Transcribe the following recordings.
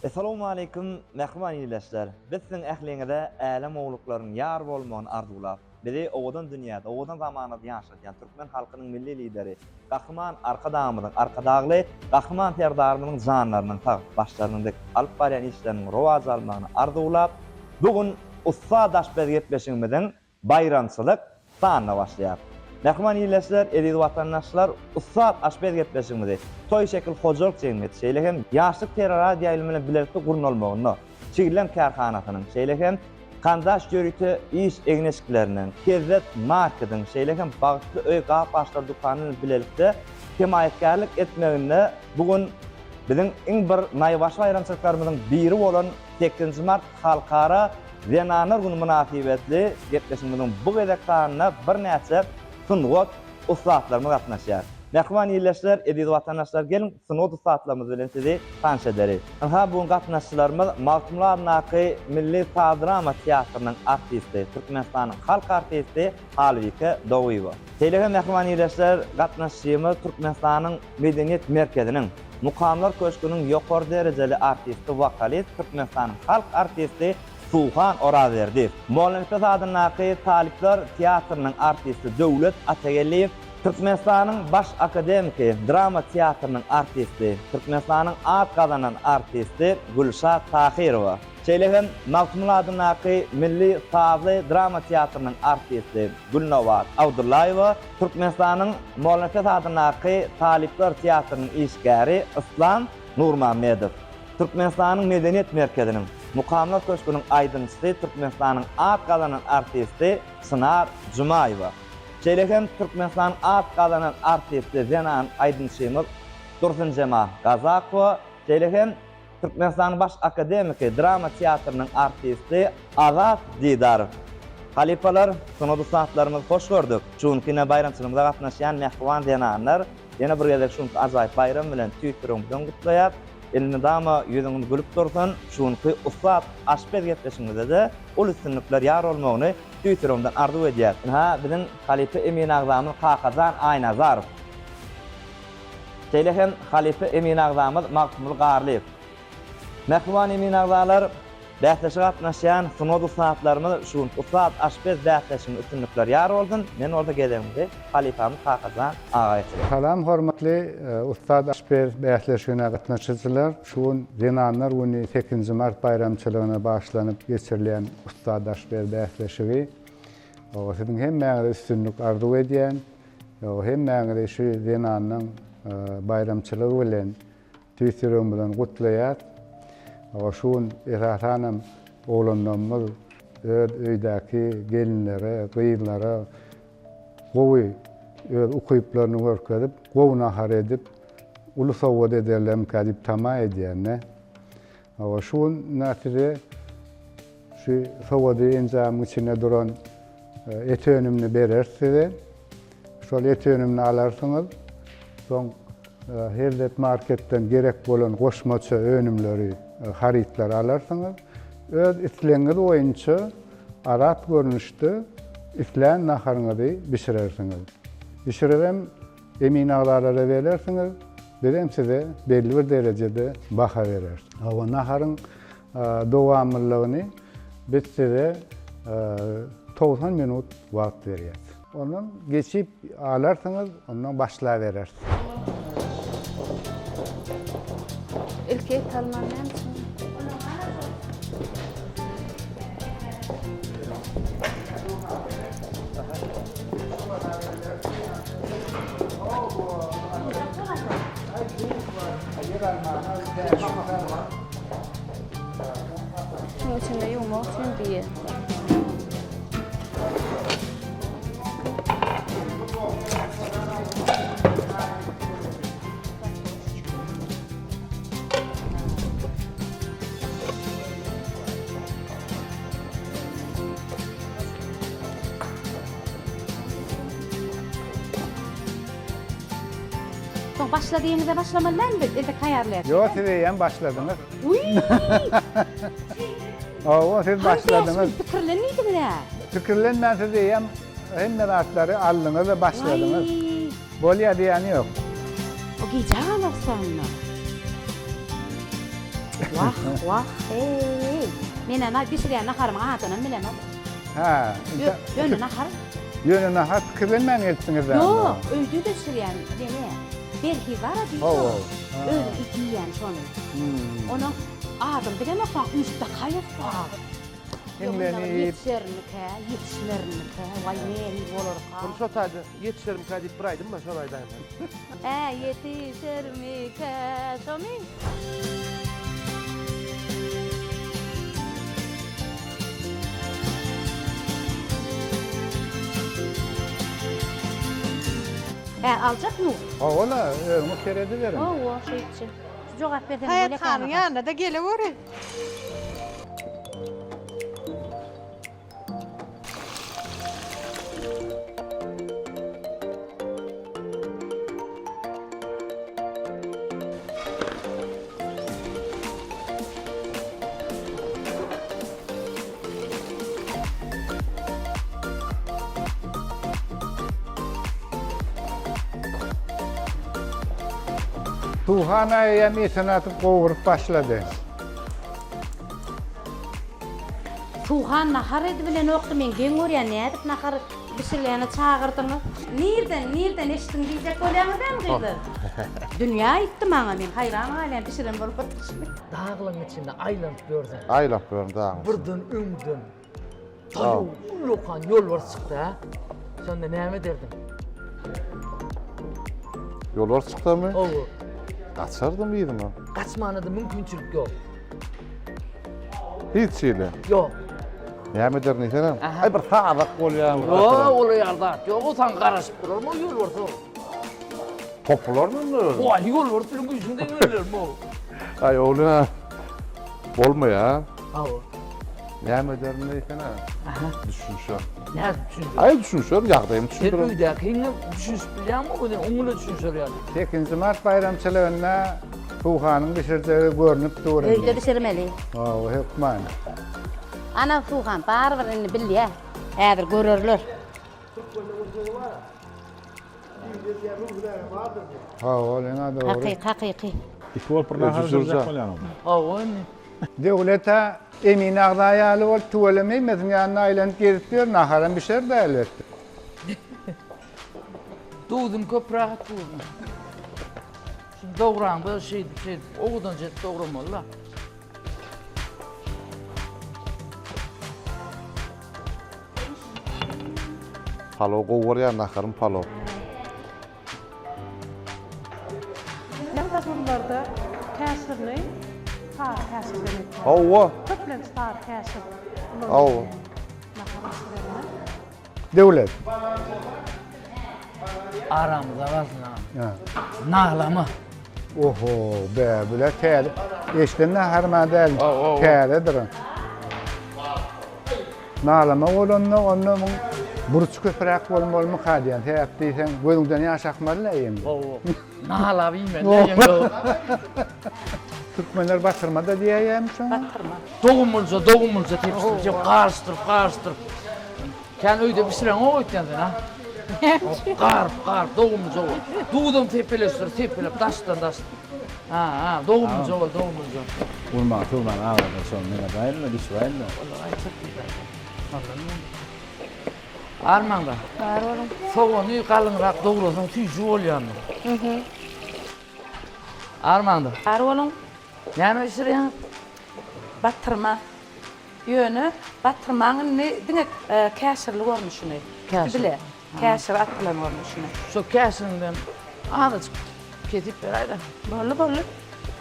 Essalawmaleýkim mähriban ildeşler! Biz siziň ähliňize älem gowulyklaryň ýar bolmagyny arzuwlap, bizi owadan dünýäde, owadan zamanada ýaşadýan türkmen halkynyň Milli Lideri Gahryman Arkadagymyzyň, Arkadagly Gahryman Serdarymyzyň janlarynyň sag, başlarynyň dik, alyp barýan işleriniň rowaç almagyny arzuwlap, bu gün Ussat aşpez gepleşigimiziň baýramçylyk sanyna başlaýar. Mähriban ildeşler, eziz watandaşlar, Ussat aşpez gepleşigimizi Toý şekil hojalyk jemgyýeti, şeýle hem Ýaşlyk teleradioýaýlymy bilen bilelikde gurnalmagynda Çigildem kärhanasynyň, şeýle hem Kandaş ýörite iş egin-eşikleriniň, Hezzet marketiň, şeýle hem Bagtly öý gap-gaçlar dükany bilen bilelikde hemaýatkärlik etmeginde bu gün biziň iň bir naýbaşy baýramçylyklarymyzyň biri bolan sekizinji mart Halkara zenanlar güni mynasybetli gepleşigimiziň bu gezek sanyna birnäçe sungat ussatlarymyz gatnaşýar. Mähriban ildeşler, eziz watandaşlar geliň sungat ussatlarymyz bilen sizi tanyş edeli. Ynha bu gün gatnaşyjylarymyz Magtymguly adyndaky Milli saz-drama teatrynyň artisti, Türkmenistanyň halk artisti Halbike Dowyýewa. Şeýle hem mähriban ildeşler gatnaşyjymyz Türkmenistanyň Medeniýet merkeziniň Mukamlar köşgüniň ýokary derejeli artisti, wokalist, Türkmenistanyň halk artisti Suhan Orazberdiýew, Mollanepes adyndaky talyplar teatrynyň artisti Döwlet Atageldiýew, Türkmenistanyň Baş akademiki drama teatrynyň artisti, Türkmenistanyň at gazanan artisti Gülşat Tahyrowa, şeýle hem Magtymguly adyndaky Milli sazly drama teatrynyň artisti Gülnabat Abdyllaýewa, Türkmenistanyň Mollanepes adyndaky talyplar teatrynyň işgäri Yslam Nurmammedow, Türkmenistanyň Medeniýet merkeziniň Mukamlar köşgüniň aýdymçysy, Türkmenistanyň at gazanan artisti Çynar Jumaýewa, şeýle hem Türkmenistanyň at gazanan artisti zenan aýdymçymyz Dursunjemal Gazakowa, şeýle hem Türkmenistanyň Baş akademiki drama teatrynyň artisti Azat Didarow. Halypalar, sungat ussatlarymyzy hoş gördük. Şu günki ine baýramçylygymyza gatnaşýan mähriban zenanlar ýene bir gezek şu günki ajaýyp baýram bilen tüýs ýüregimizden gutlaýas. Elmydama ýüzüňiz gülüp dursun. Şu günki ussat aşpez gepleşigimizde-de uly üstünlikler ýar bolmagyny tüýs ýüregimden arzuw edýäs. Ynha, biziň halypa emin agzamyz Kakajan Aýnazarow. Şeýle hem halypa emin agzamyz Magtymguly Garlyýew. Mähriban emin agzalar, bäsleşige gatnaşýan sungat ussatlarymyz şu gün Ussat aşpez bäsleşiginde üstünlikler ýar bolsun. Men bolsa gezegimizi halypamyz Kakajan aga geçirýän. Salam hormatly Ussat aşpez bäsleşigine gatnaşyjylar! Şu gün Zenanlar güni sekizinji mart baýramçylygyna bagyşlanyp geçirilýän Ussat aşpez bäsleşigi. Siziň hemmäňize üstünlik arzuw edýän. Hemmäňizi şu zenanyň baýramçylygy bilen tüýs ýüregimizden gutlaýas. Şu gün esasanam oglanlarymyz öz öýdäki gelinlere, gyzlara gowy öz ukyplaryny görkezip, gowy nahar edip, uly sowgat ederlermikä diýip tama edýän-de. Şu gün size şu sowadyjy enjamyň içinde duran et önümini bereris size. Şol et önümini alarsyňyz. Soň Hezzet marketden gerek bolan goşmaça önümleri, harytlary alarsyňyz. Öz islegiňiz boýunça azat görnüşde islän naharyňyzy bişirersiňiz. Bişiribem Emin agzalara berersiňiz, bizem size belli bir derejede baha bereris. Hawa, naharyň dowamlylygyny biz size 90 minut wagt berýäris. Ondan geçip alarsyňyz, ondan başlabereris. Ilki et alman näme üçin? Şuň içinde ýuwmak üçin diýe. Soň başla diýeniňizde başlamaly dälmi biz? Entek taýýarlaýarys. Ýok, siz eýýäm başladyňyz. Wiý! Hawa, siz başladyňyz. Hany pikirlendiňiz-ä? Pikirlenmän siz eýýäm hemme zatlary aldyňyz we başladyňyz. Bolýar diýýäni ýok. O gijä galarys onda. Wah, wah, heý. Men-ä bişirýän naharymyň adynam bilemok. Hä. Ýöne nahar. Ýöne nahar pikirlenmän gelipsiňiz-dä. Ýok, öýde-de bişirýän. Neme, berhiz bar-a diýip. Hawa. Özüm iýýän şony. Onuň adyny bilemok, soň üýşüp dakaýas-da. Hiňlenip. Ýetişermikä, ýetişmermikä, waý nähili bolarka? Ony şo taýda ýetişermikä diýip bir aýdym bar, şony aýdaýyn. Hä, ýetişermikä, şomy? Hä, aljakmy? Hawa-la, özüňiz serediberiň. Hawa, şeýtjek. Şu jogap berseňiz Saýat bolýa hanyň ýanyna-da geleweri. Suhan aýam etini atyp gowuryp başlady. Suhan nahar edibilenokdy men geň görýän nädip nahar bişirilýäne çagyrdyňyz. Nirden nirden eşitdiň diýjek bolýaňyz dämi gyzlar. Dünýä aýtdy maňa men haýran galýan bişiren bolup oturyşymy. Daglaň içinde aýlanyp ýörseň. Aýlap ýörün dagyň içinde. Birden öňden daýaw ullakan ýolbars çyksa, hä? Şonda näme ederdiň? Ýolbars çyksamy? Hawa. Gaçardym yzyma. Gaçmana-da mümkinçilik ýok. Hiç hili. Ýok. Näme ederin diýsenem? Aý bir sazak bolýar. Ýok, ol ýaly zat ýok. O saňa garaşyp durarmy o ýolbarsa? Topularmy indi özüm? Waý, ýolbars bilen güýjüň deň gelermi o? Aý, ol bolmaýar. Hawa. Näme ederin diýsene? Aha. Düşünşer. Nädip düşünşer? Aý, düşünşer, ýagdaýymy düşündirer. Sen öýdäkiňe düşünişip bilýäňmi, o oň bilen düşünşer ýaly? Sekizinji mart baýramçylygynda Suhanyň bişirjegi görnüp dur indi. Öýde bişirmeli. Hawa, hökman. Ana Suhan barybir indi bilýär. Häzir görerler. Hawa, ol ýene dogry. Hakyky, hakyky. Iki bolup bir nahar bişirjek bolýaňyzmy? Hawa indi. Döwlet-ä Emin agza ýaly bolup tüweleme hemmesiniň ýanynda aýlanyp gezip ýör, naharam bişer-dä elbetde. Duzuny köpräk at duzuny. Şuny dograňda şeýdip şeýdip owadanja edip dogramaly-da. Palow gowy görýän naharym palow. Ýazda käşirni sary käşirden etýär. Hawa. Köplenç sary käşir ulanylýar. Hawa. Nahar bişirende. Döwlet. Aramyzda galsyn agam. Naglama. Oho, be, bile täze. Eşden naharma däl. Täzedir. Nalama bolanda onda muň burç köpräk bolmalymyka diýen. Sebäp diýseň, gözüňden ýaş akmaly-la eýýäm. Hawa. Nalap iýmeli eýýäm. Türkmenler batyrma-da diýýärmiş şoňa. Batyrma. Dogumlyja, dogumlyja tepişdirip, garyşdyryp, garyşdyryp. Kän öýde bişireňok öýtýän sen, a? Garyp, garyp, dogumlyja bol. Duzam sepeleşdir, sepelep, daşdan, daş. Ha, ha, dogumlyja bol, dogumlyja. Urman, sögmän agladyň şony meňe daýynma, düşüp aýynma. Olar aýtjak diýdi. Armaňda. Bar boluň. Sogany galyňrak dograsaň süýji bolýandyr. Mhm. Armaňda. Bar boluň. Näme bişirýäň? Batyrma. Ýöne batyrmaň indi diňe käşirli görnüşini. Käşir. Bile. Käşir atylan görnüşini. Şo käşiriňden azajyk kesip beräýdä. Boldy, boldy.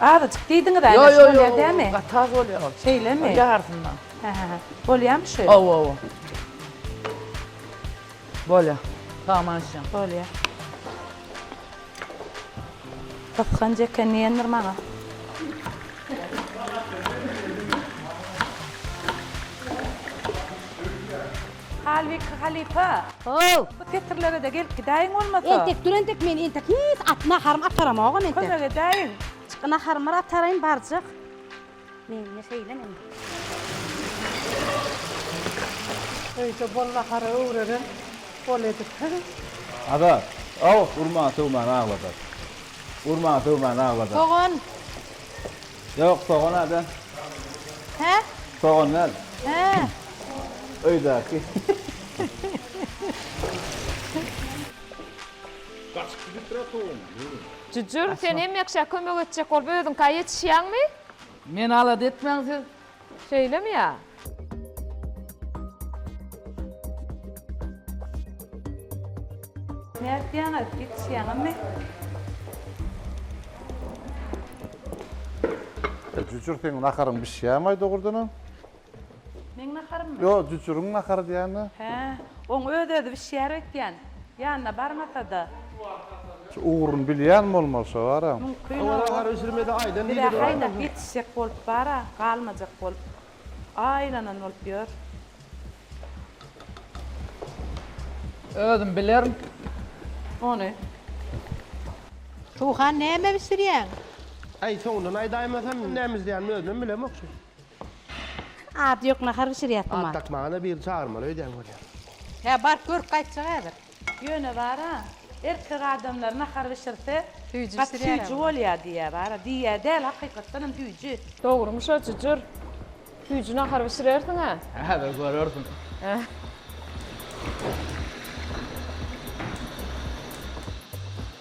Azajyk diýdiňiz-ä, Ýo, ine şu ýo, bolýar ýo, dämi? gaty az bolýar ol. Şeýlemi? Ýarysyndan. Hä, bolýarmy şu? Hawa, hawa. Bolýar. Saman içýän. Bolýar. Gysganç eken diýendir maňa. Halbike halypa. How. Bu setirlere-de gelip gidäýiň bolmasa. Entek dur entek men entek hiç at naharym ataramogam entek. Kömek edäýiň. Çyk naharymy bir ataraýyn barjak. Mende şeýle men. Öýde bol nahara öwrenen bol edip. Azat, aw, urman sögmän agladar. Urman sögmän agladar. Sogan. Ýok, sogan ada. Hä? Sogan däl. Hä? Öýdäki. Jüjür, sen hemme kişä kömek etjek bolup özüňkä ýetişýäňmi? Meni alada etmäň siz. Şeýlemi ýa? Nätýäňiz? Ýetişýäňizmi? Jüjür seň naharyň bişýämaý dogrudanam? Meň naharymmy? Ýok, jüjüriň nahary diýýän-de. Hä, oň öz-özi bişýär öýtýän. Ýanyna barmasa-da. Şu ugruny bilýän bolmaly şo bara. Mümkin Oňa oba. nahar bişirmede aýdan Biz-ä diýdi. haýdap ýetişjek bolup bar-a, galmajak bolup. Aýlanan bolup ýör. Özüm bilerin. Ony. Suhan näme bişirýäň? Äý, soňundan aýdaýmasam, näme izleýänimi özümem bilemok şu. Ady ýok nahar bişirýäs At dakmaga-da birini çagyrmaly öýdýän bolýar. Hä, baryp görüp gaýtjak häzir. Ýöne bar-a, erkek adamlar nahar bişirse, Süýji gaty bişirýär süýji bolýar diýýär bar-a. Diýýär däl, hakykatdan hem süýji. Dogrumy şo, Jüjür? Süýji nahar bişirersiň-ä? Häzir görersiň.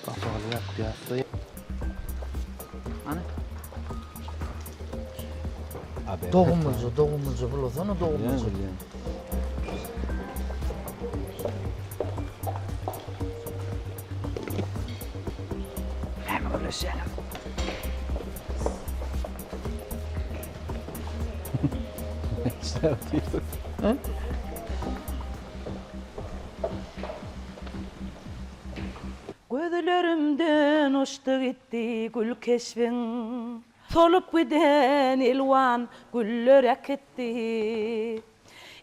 Gapagyny ýapýas-da. Hany? Dogumlyja, dogumlyja bulasana, dogumlyja. Bilýän, bilýän. Näme gürleşýäňiz? Gözlerimden uçdy gitdi gül keşbiň, Solup giden elwan güller äkitdi.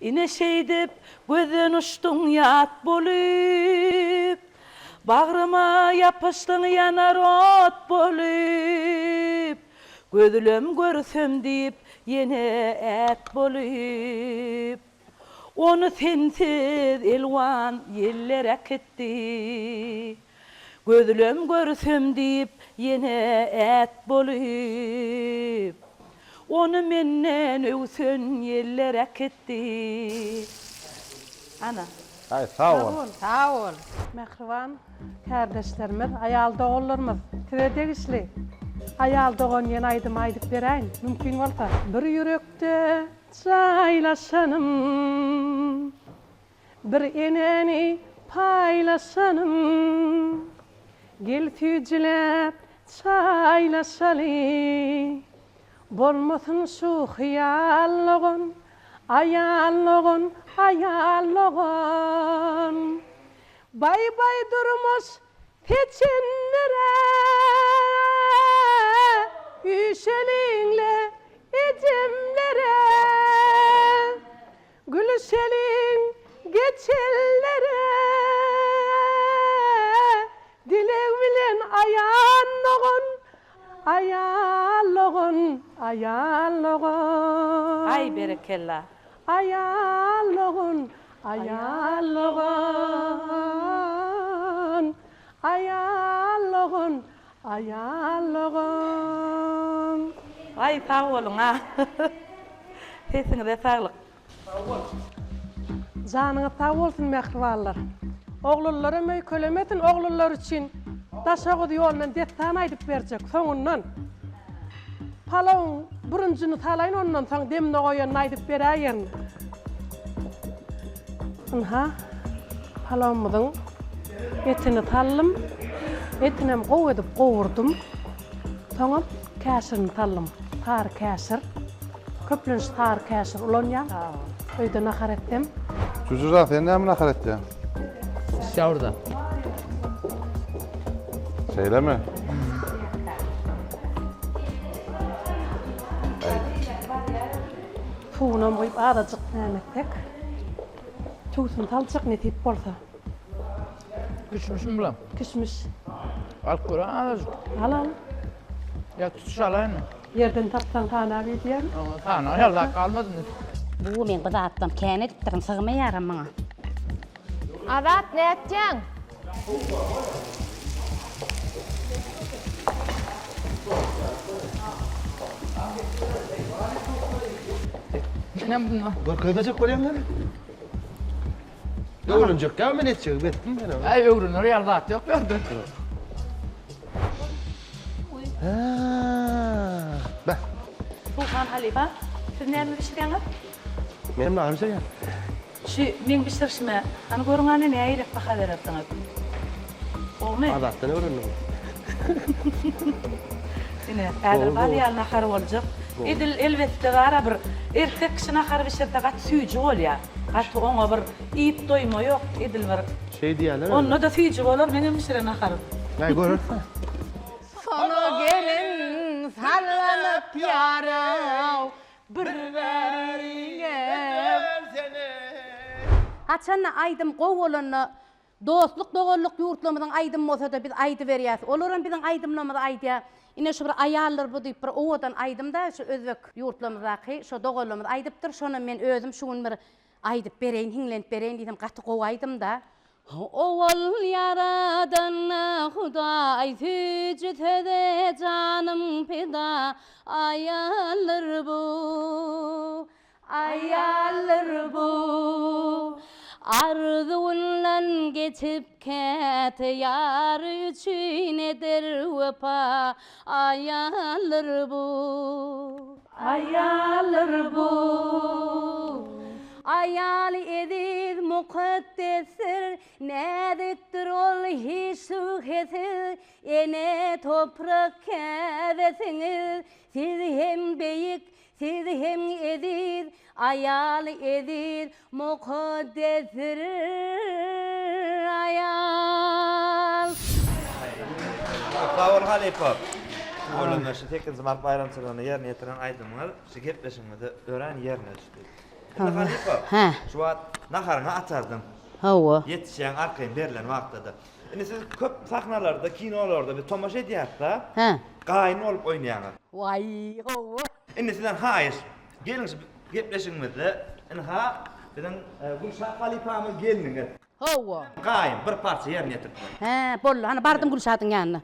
Ine şeýdip gözden uçduň ýat bolup, Bagryma ýapyşdyň ýanar ot bolup, Gözlem görsem diýip ýene ät bolup. Ony sensiz elwan ýeller äkitdi. Gözlem görsem diýip ýene ät bolup. Ony menden öwsen ýeller äkitdi. Ana. Aý sag bol. Sag bol. Mähriban kärdeşlerimiz, aýal doganlarymyz, size degişli Aýal dogan diýen aýdymy aýdyp beräýin, mümkin bolsa. Bir ýürekde Jaýlaşanym, bir enäni paýlaşanym, Gel süýjüläp çaýlaşaly, Bolmasyn şu hyýal dogan, Aýal dogan, aýal dogan. Baý-baý durmuş Seçenlere üýşeliň-le ejemlere, Gülüşeliň geçenlere, Dileg bilen aýan dogan, Aýal dogan, aýal dogan. Aý berekella. Aýal dogan, aýal dogan, aýal dogan, aýal dogan. Aý sag boluň a. Sesiňize saglyk. Janyňyz sag bolsun mähribanlar. Oglanlaram öýkelemesin oglanlar üçin Daşoguz ýolundan dessan aýdyp berjek soňundan. Palawyň bürünjini salaýyn ondan soň demine goýanyny aýdyp beräýerin. Ynha, palawymyzyň etini saldym. Etinem gowy edip gowurdym. Soňam käşirini saldym. Sary käşir. Köplenç sary käşir ulanýan. Öýde nahar etsem. Jujujan sen näme nahar etýäň? Şawurda. Şeýlemi? Suwunam guýup azajyk näme etsek. Tüwsüni saljak nesip bolsa. Kişmişmi bulam? Kişmiş. Alyp gör azajyk. Al al. Ýa tutuş alaýynmy? Ýerden tapsaň sanap edýäň. Sanar ýaly zat galmady indi. Bu men bu zatdan kän edipdirin, sygmaýaram maňa. Azat nätýäň? Menem bunda. Görkezmejek bolýaň näme? Öwrenjek ýa men etjegi etdim men. Aý öwrener ýaly zat ýok bu ýerde. Hä. Beh. Suhan halypa, siz näme bişirýäňiz? Menem nahar bişirýän. Şu meň bişirişime, hany görüň hany nähilek baha berersiňiz? Gowumy? Azatdan öwrendim. Ine, häzir bal ýaly nahar boljak. Edil elbetde bar-a bir erkek kişi nahar bişirse gaty süýji bolýar. Gaty oňa bir iýip doýma ýok, edil bir. Şeý diýýärler. Onda-da süýji bolar meňem bişiren naharym. Näý görersiň. Sona gelin sallanyp ýaraw Bir bäriňe dönsene. Haçanda aýdym gowy bolanda dostluk doganlyk ýurtlarymyzyň aýdymy bolsada biz aýdyberýäs olaram biziň aýdymlarymyzy aýdýar ine şu bir aýaldyr bu diýip bir owadan aýdymda şu özbek ýurtlarymyzdaky şo doganlarymyz aýdypdyr şonam men özüm şu gün bir aýdyp bereýin hiňlenip bereýin diýsem gaty gowy aýdymda Owal ýaradan Hudaý süýji söze janym pida Aýaldyr bu, aýaldyr bu Arzuwyndan geçip käte ýary üçin eder wepa Aýaldyr bu, aýaldyr bu Aýal eziz mukaddesdir, Näzikdir ol hiç şübhesiz, Ene toprak käbesiňiz, Siz hem beýik, siz hem eziz, Aýal eziz, mukaddesdir aýal. Sag bol halypa. Tüweleme şu sekizinji mart baýramçylygynda ýerine ýetiren aýdymyňyz şu gepleşigimize örän ýerine düşdi. Indi halypa, şu wagt naharyňy atardyň. Hawa. Ýetişýäň arkaýyn berlen wagtda-da. Indi siz köp sahnalarda, kinolarda biz tomaşa edýäris-de. Hä. Gaýyn bolup oýnaýaňyz. Waý, hawa. Indi sizden haýyş, geliň şu gepleşigimizde ynha biziň Gülşat halypamyz gelniňiz. Hawa. Gaýyn bir parça ýerine ýetirip beriň. Hä, boldy. Hany bardym Gülşadyň ýanyna.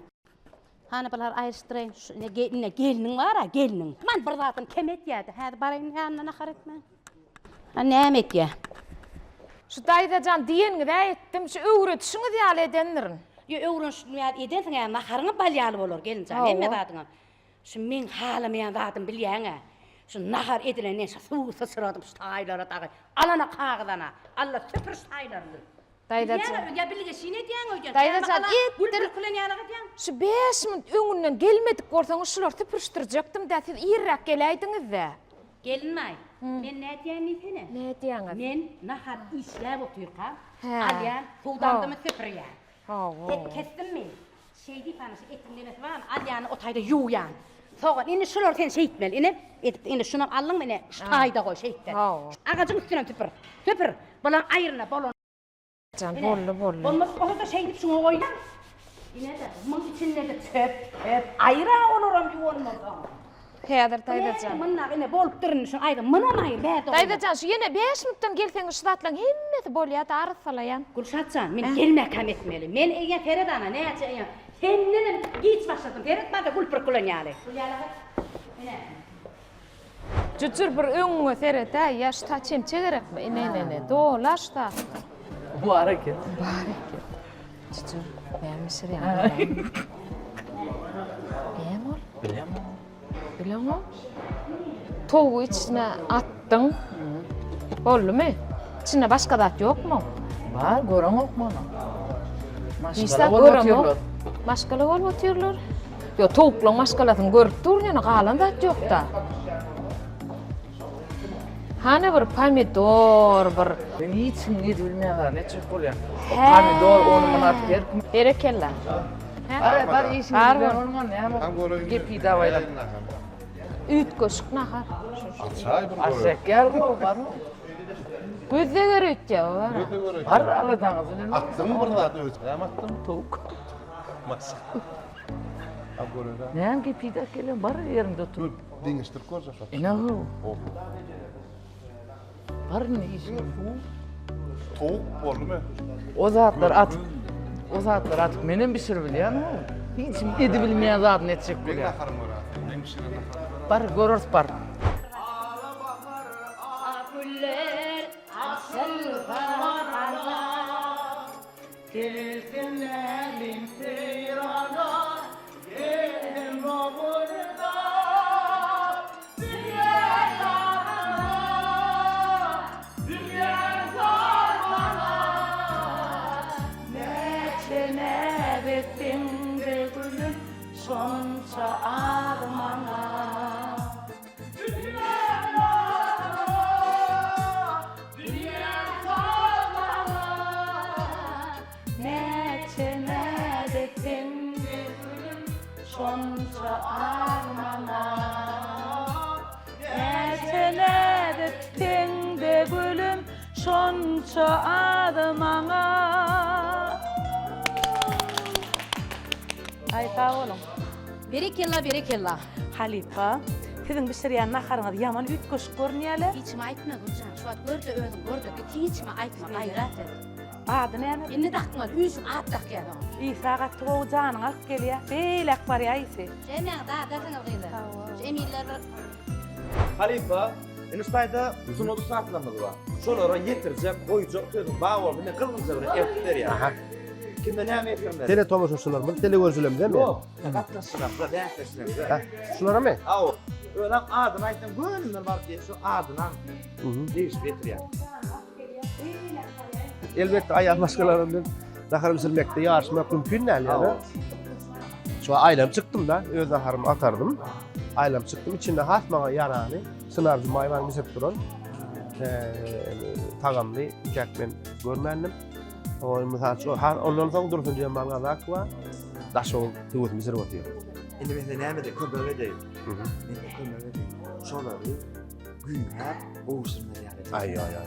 Hany bulary aýryşdyraýyn. Şu ine ine gelniň bar-a, gelniň. Man bir zadyny kem etýä-de. Häzir baraýyn ýanyna nahar etmäge. Hany näme etýä? Şu daýzajan diýeniňiz-ä etdim. Şu öwredişiňiz ýaly edendirin. Ýo, öwrenişim ýaly edensiň-ä, naharyňam bal ýaly bolar, gelinjan, hemme zadyňam. Şu meň halamaýan zadym bilýäň-ä. Şu nahar edilenden şu suwy syçradyp şu taýlara dagy alana kagyzana. Alla süpür şu taýlaryny. Daýzajan. Ýa bilgeşin edýäň öýdýän. Daýzajan Gül etdir. pürkülen ýaly edýäň. Şu 5 minut öňünden gelmedik bolsaňyz şulary süpürişdirjekdim-dä, siz irräk geläýdiňiz-dä. Gelinbaý, men nädýän diýsene? Nädýäňiz? Men nahar işläp otyrkam, Hä. alýan, suw damdymy süpürýän. Hawa. Et kesdimmi? Şeý diýip ana şu etiň nemesi barmy, alýan o taýda ýuwýan. Sogan, indi şulary sen şeýtmeli. Ine, edip, indi şunam aldyňmy, ine, şu taýda goý, şeýtde. Hawa. Agajyň üstünem süpür. Süpür. Bulaň aýryna bolan. Jan, boldy, boldy. Bolmadyk bolsa-da şeýdip şuňa goýýan. Ine-de, muň içinde-de çöp, çöp. Aýyr-a olaram ýuwan bolsaň. Häzir daýzajan. Mundak ine bolupdyr indi şuny aýryň. Munam aýyr, bärde goýma. Daýzajan, şu ýene bäş minutdan gelseňiz şu zatlaryň hemmesi bolýa-da, arassalaýan. Gülşat jan, men gelmäkäm etmeli. Men eýýäm seret ana, näçe eýýäm sendenem giç başladym. Seret bada gül pürkülen ýaly. Gülýalagat, ine. Jüjür bir öňüňe seret-ä, ýa şu ta çemçe gerekmi? Ine, ine, ine, dola şu ta. Bar eken. Bar eken. Jüjür, näme bişirýäň? Näme ol? Bilemok. Bileňok. Towugy içine atdyň. Boldumy? İçinde başga zat ýokmy? Bar, göreňokmy ony? Maşgala bolup otyrlar. Maşgala bolup otyrlar. Ýok, towuklaryň maşgalasyny görüp durun, ýöne galan zat ýok-da. Hany bir pomidor, bir. Sen hiç kim edip bilmeýän zat, etjek bolýan. Pomidor, ony muny atyp her kim. Berekella. Bar, bar işiňiz bilen onuň näme gepi dawaýlap. Üýtgeşik nahar. Açaý bir görek. Açjak ýaly gowy barmy? Gözde gör öýtýär o bar. Bar aladaňyz bilen. Atdyňmy bir zat öz? Näme atdyň? Towuk. Maşgala. A görede. Näme gepi däp gelen bar ýeriňde otur. Deňeşdirip görjek. Ine ho. Bar indi işiň. Towuk boldumy? O zatlar atyp, o zatlar atyp menem bişirip bilýän o. Hiç kim edibilmeýän zadyny etjek bolýar. Meň naharym görä. Meň bişiren naharym. Bar, göreris bar. Güller açylsa baharda. Gelsinlerim seyrana, gelin oğurda. Dünya yarana, dünya zarmana. Näçe näz etseň-de gülüm, şonça az maňa. Dünya yarana, dünya zarmana. Näçe näz etseň-de gülüm, şonça az maňa. Näçe näz etseň-de gülüm, şonça az maňa. Aý sag boluň. Berekella berekella. Halypa, siziň bişirýän naharyňyz ýaman üýtgeşik görünýäle. Hiç kime aýtma Güljan, şu wagt görde özüň görde git hiç kime aýtma gaýrat et. Ady näme? Indi dakmaly, üýşüp at dakýas oňa. Isa gaty gowy janyňy alyp gelýä. Beýläk barýa ysy. Hemmäňiz dadarsyňyz gyzlar. Şu eminler bir Halypa, indi şu taýda sungat ussatlarymyz bar. Şolara ýetirjek, goýjak sözüň bar bolsa, men gyzgynja bilen eltip berýän. Aha. Kimde näme ýetirmeli? Teletomaşaçylarymyz, telegörüjilerimize mi? Ýok, gatnaşyjylarymyza, bäsdeşlerimize. Hä, şularamy? Hawa. Özem adyny aýtsaň göwnümden baryp diýip, şu adynam degişip ýetirýän. Elbetde aýal maşgalalar bilen nahar bişirmekde ýaryşmak mümkin däl ýa-da. Şu aýlanyp çykdym-da, öz naharymy atardym. Aýlanyp çykdym, içinde has maňa ýarany Çynar Jumaýewanyň bişirip duran tagamly intäk men görmändim. O mysal üçin, ondan soň Dursun Jemal Gazakowa Daşoguz tüwüsini bişirip otyr. Indi men size näme edeýin, kömek edeýin. Men size kömek edeýin. Şolary güýmäp gowşurmaz ýaly etmek. Aý aý aý.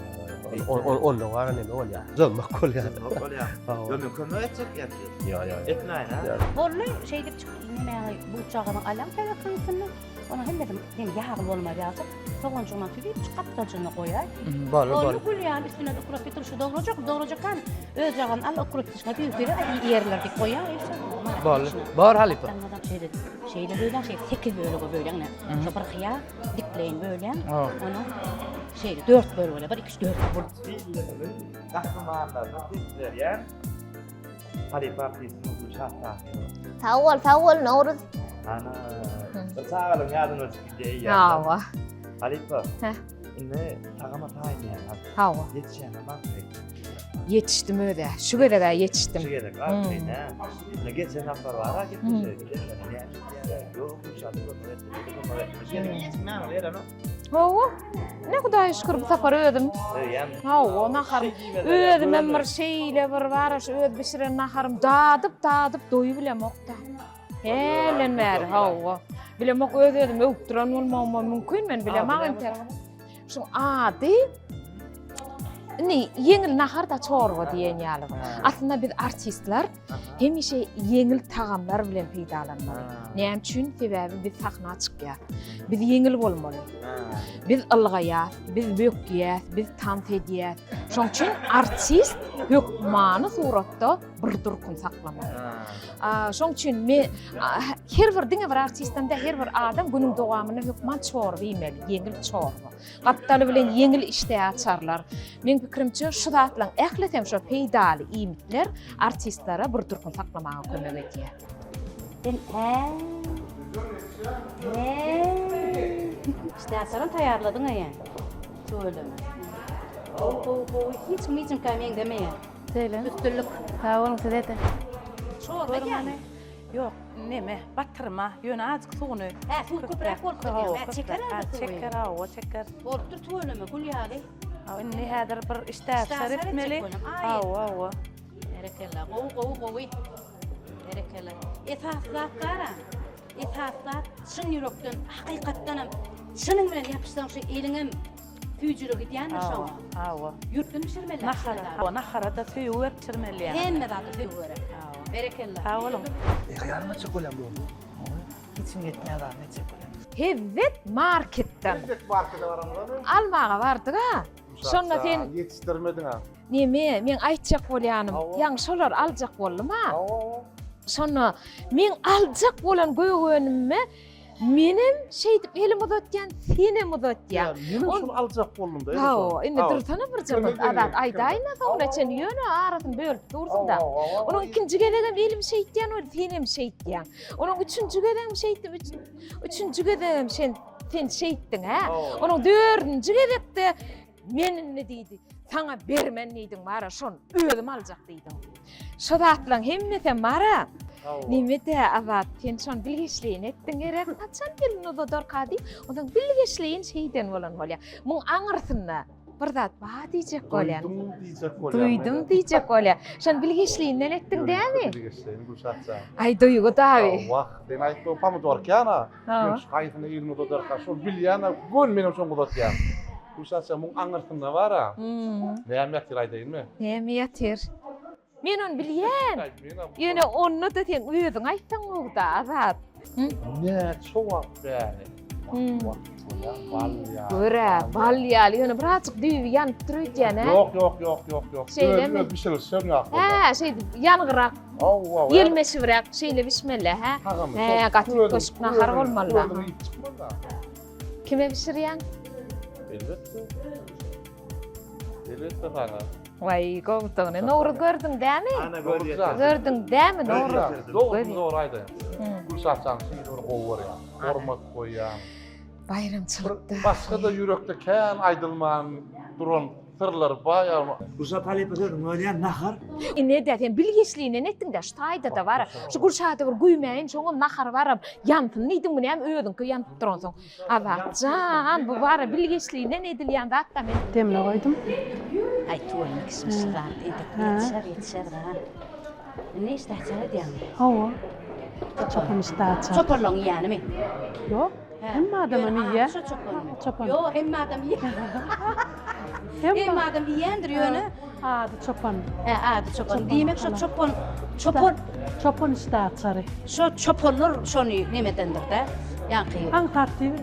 Onda gara neme bolýar? Jozmak bolýar. Jozmak bolýar. Ýok, men kömek etjek ýa-da. Ýa ýa. Etmäýin ha. Boldy, şeýdip çyk, nemäňi butjagazyňy alýaň töwekiň üstünden. Onuň hemmesi hem ýagly bolmaz ýaljak. Soganjygyndan süzüp çyk gapdaljygyna goýaý. Boldy, Boldy, boldy. gül ýaly üstüne ukrop getir, şu dograjak, dograjak öz jagany al ukrop dişine düýp beri ýerler diýip goýaý. Boldy. Bor halypa. Şeýle, şeýle bölýäň, şeýle sekiz bölege bölýäň. Şu bir hyýar dikleýin bölýäň. Ony şeýle dört bölege, bir, iki, üç, dört. Milletimiň gahrymanlaryna ses berýän halypa artistimiz Gülşat Tahyrowa. Sag bol, sag bol Nowruz. Ana, bir çagalygyň ýadyna düşüp gidýär. Hawa. Halypa. Heh. Indi tagama taýyn ýaly. Hawa. Ýetişýäňmi arkaýyn? Ýetişdim özä. Şu gezeg-ä ýetişdim. Şu gezek arkaýyn, hä? Indi geçen sapar bar-a gepleşige gidenler näme diýýärler? Ýok, Gülşat kömek etdi, kömek etdi. Şu gezek ýetişmäň berenok. Hawa. Ne Hudaýa şükür bu sapar özüm. Öýem. Hawa, nahar. Özümem bir şeýle bir bar-a şu öz bişiren naharym dadyp dadyp doýubilemok-da. Hälden bäri, hawa. Bilemok öz-özümi öwüp duran bolmagym mümkin men bilemok entek. Şuň ady indi ýeňil nahar da çorba diýen ýaly. Aslynda biz artistler hemişe ýeňil tagamlar bilen peýdalanmaly. Näme üçin? Sebäbi biz sahna çykýar. Biz ýeňil bolmaly. Biz ylgaýas, biz bökýäs, biz tans edýäs. Şoň üçin artist hökmany suratda bir durkun saklamaly. Şoň üçin me her bir diňe bir artistden de her bir adam günüň dowamynda hökman çorba iýmeli, ýeňil çorba. Gapdaly bilen ýeňil işdä açarlar. Meň pikirimçe şu zatlaryň ählisi hem şo peýdaly iýmitler artistlere bir durkun saklamaga kömek edýär. Sen hä? Hä? Işdä açaram taýýarladyň eýe. Tüweleme. Gowy, gowy, gowy. Hiç kim hiç kimkä meňzemeýär. Söýlen. Üstünlik. Sag boluň size-de. Çorba edýäňmi? Ýok, neme, batyrma, ýöne azajyk suwuny. Hä, suw köpräk bolupdyr diýýäň. Hä, çeker indi suwy. Çeker, hawa, çeker. Bolupdyr tüweleme, gül ýaly. Hawa, indi häzir bir işdäaçar etmeli. Hawa, hawa. Berekella, gowy, gowy, gowy. Berekella. Esasy zat bar-a, esasy zat çyn ýürekden, hakykatdanam çynyň bilen ýapyşsaň şu eliňem Süýjülik gidýändir şoňa. Hawa. Ýurtdan bişirmeli. Nahara, hawa, nahara-da söýgi berip bişirmeli ýaly. Hemme zada söýgi gerek. Berekella. Sag boluň. Hyýalymy etjek bolýan bu. Içim ýetmeýär zadyny etjek bolýan. Hezzet marketden. Hezzet markete baramyzamy? Almaga bardyk-a. Şonda sen Ýetişdirmediň-a. Neme, meň aýtjak bolýanym, ýaňy şolary aljak boldum-a. Şonda meň aljak bolan gök önümime. Menem şeýdip elim uzatýan, senem uzatýaň. Menem şuny aljak boldum-da. Hawa, indi dursana birje bir Azat aýdaýyn-a soňuna çenli, ýöne arasyny bölüp dursuň-da. Onuň ikinji gezegem elim şeýtýän boldy, senem şeýtýäň. Onuň üçünji gezegem şeýtdim, üçünji gezegem sen sen şeýtdiň, hä? Onuň dördünji gezekde Men indi diýdi, saňa bermen diýdiň bara, şony özüm aljak diýdiň. Şo zatlaryň hemmesem bara. Neme-de Azat, sen şony bilgeşleýin etdiň gerek, haçan elini uzadarka diýip, onsoň bilgeşleýin şeýden bolan bolýar. Muň aňyrsynda bir zat bar diýjek bolýan. Duýdum diýjek bolýan. Duýdum diýjek bolýar. Şony bilgeşleýinden etdiň dämi? Bilgeşleýin Gülşat jan. Aý duýgy dagy. Wah, sen aýtma pomidorkana. Men şu haýsyna elini uzadarka, şol bilýän-ä, göni menem şoňa uzatýan. Gülşat jan, muň aňyrsynda bar-a. Näme ýatyr aýdaýynmy? Näme ýatyr? Men ony bilýän. Ýöne onda-da sen özüň aýtsaň gowy-da, Azat. Näçe wagt bäri? Wagt bolýar, bal ýaly. Gör-ä, bal ýaly. Ýöne birazjyk düýbi ýanyp dur öýdýän, hä? Ýok, ýok, ýok, ýok, ýok. Şeýlemi? Öz bişirilişem ýok. Hä, şeýdip ýanygyrak. Ýelmeşibräk şeýle bişmeli, hä? Hä, gaty üýtgeşik nahar bolmaly. Kime bişirýäň? Elbetde. Elbetde saňa. Waý, gowudygyny. Nowruz gördüň dämi? Gördüň dämi Nowruz? Dogrusyny dogry aýdaýyn. Gülşatjany şeýle bir gowy görýän. Hormat goýýan. Baýramçylykda. Başga-da ýürekde kän aýdylman duran Syrlar bar ýa. Gülşat halypa sözüňi bölýän nahar. Ine-dä sen bilgeşliginden etdiň-dä şu taýda-da bar-a. Şu Gülşada bir güýmäýin şoňam nahary baram ýansyn diýdiňmi näme özüňki ýanyp duransoň. Azat jan bu bar-a bilgeşliginden edilýän zat-da men. Demle goýdum. Aý tüweleme kişmiş zat entek ýetişer ýetişer da. Indi işdäaçar edýäňmi? Hawa. Çopan işdäaçar. Çopanlaryň iýýänimi? Ýok. Hemme adamam iýýär. Şo çopanmy? Çopan. Ýok, hemme adam iýýär. Hemme adam iýýändir ýöne. Ady çopan. Hä, ady çopan. Diýmek şo çopan, çopan. Çopan işdäaçary. Şo çopanlar şony nemedendir-dä. Ýaňky. Aňsat diýip.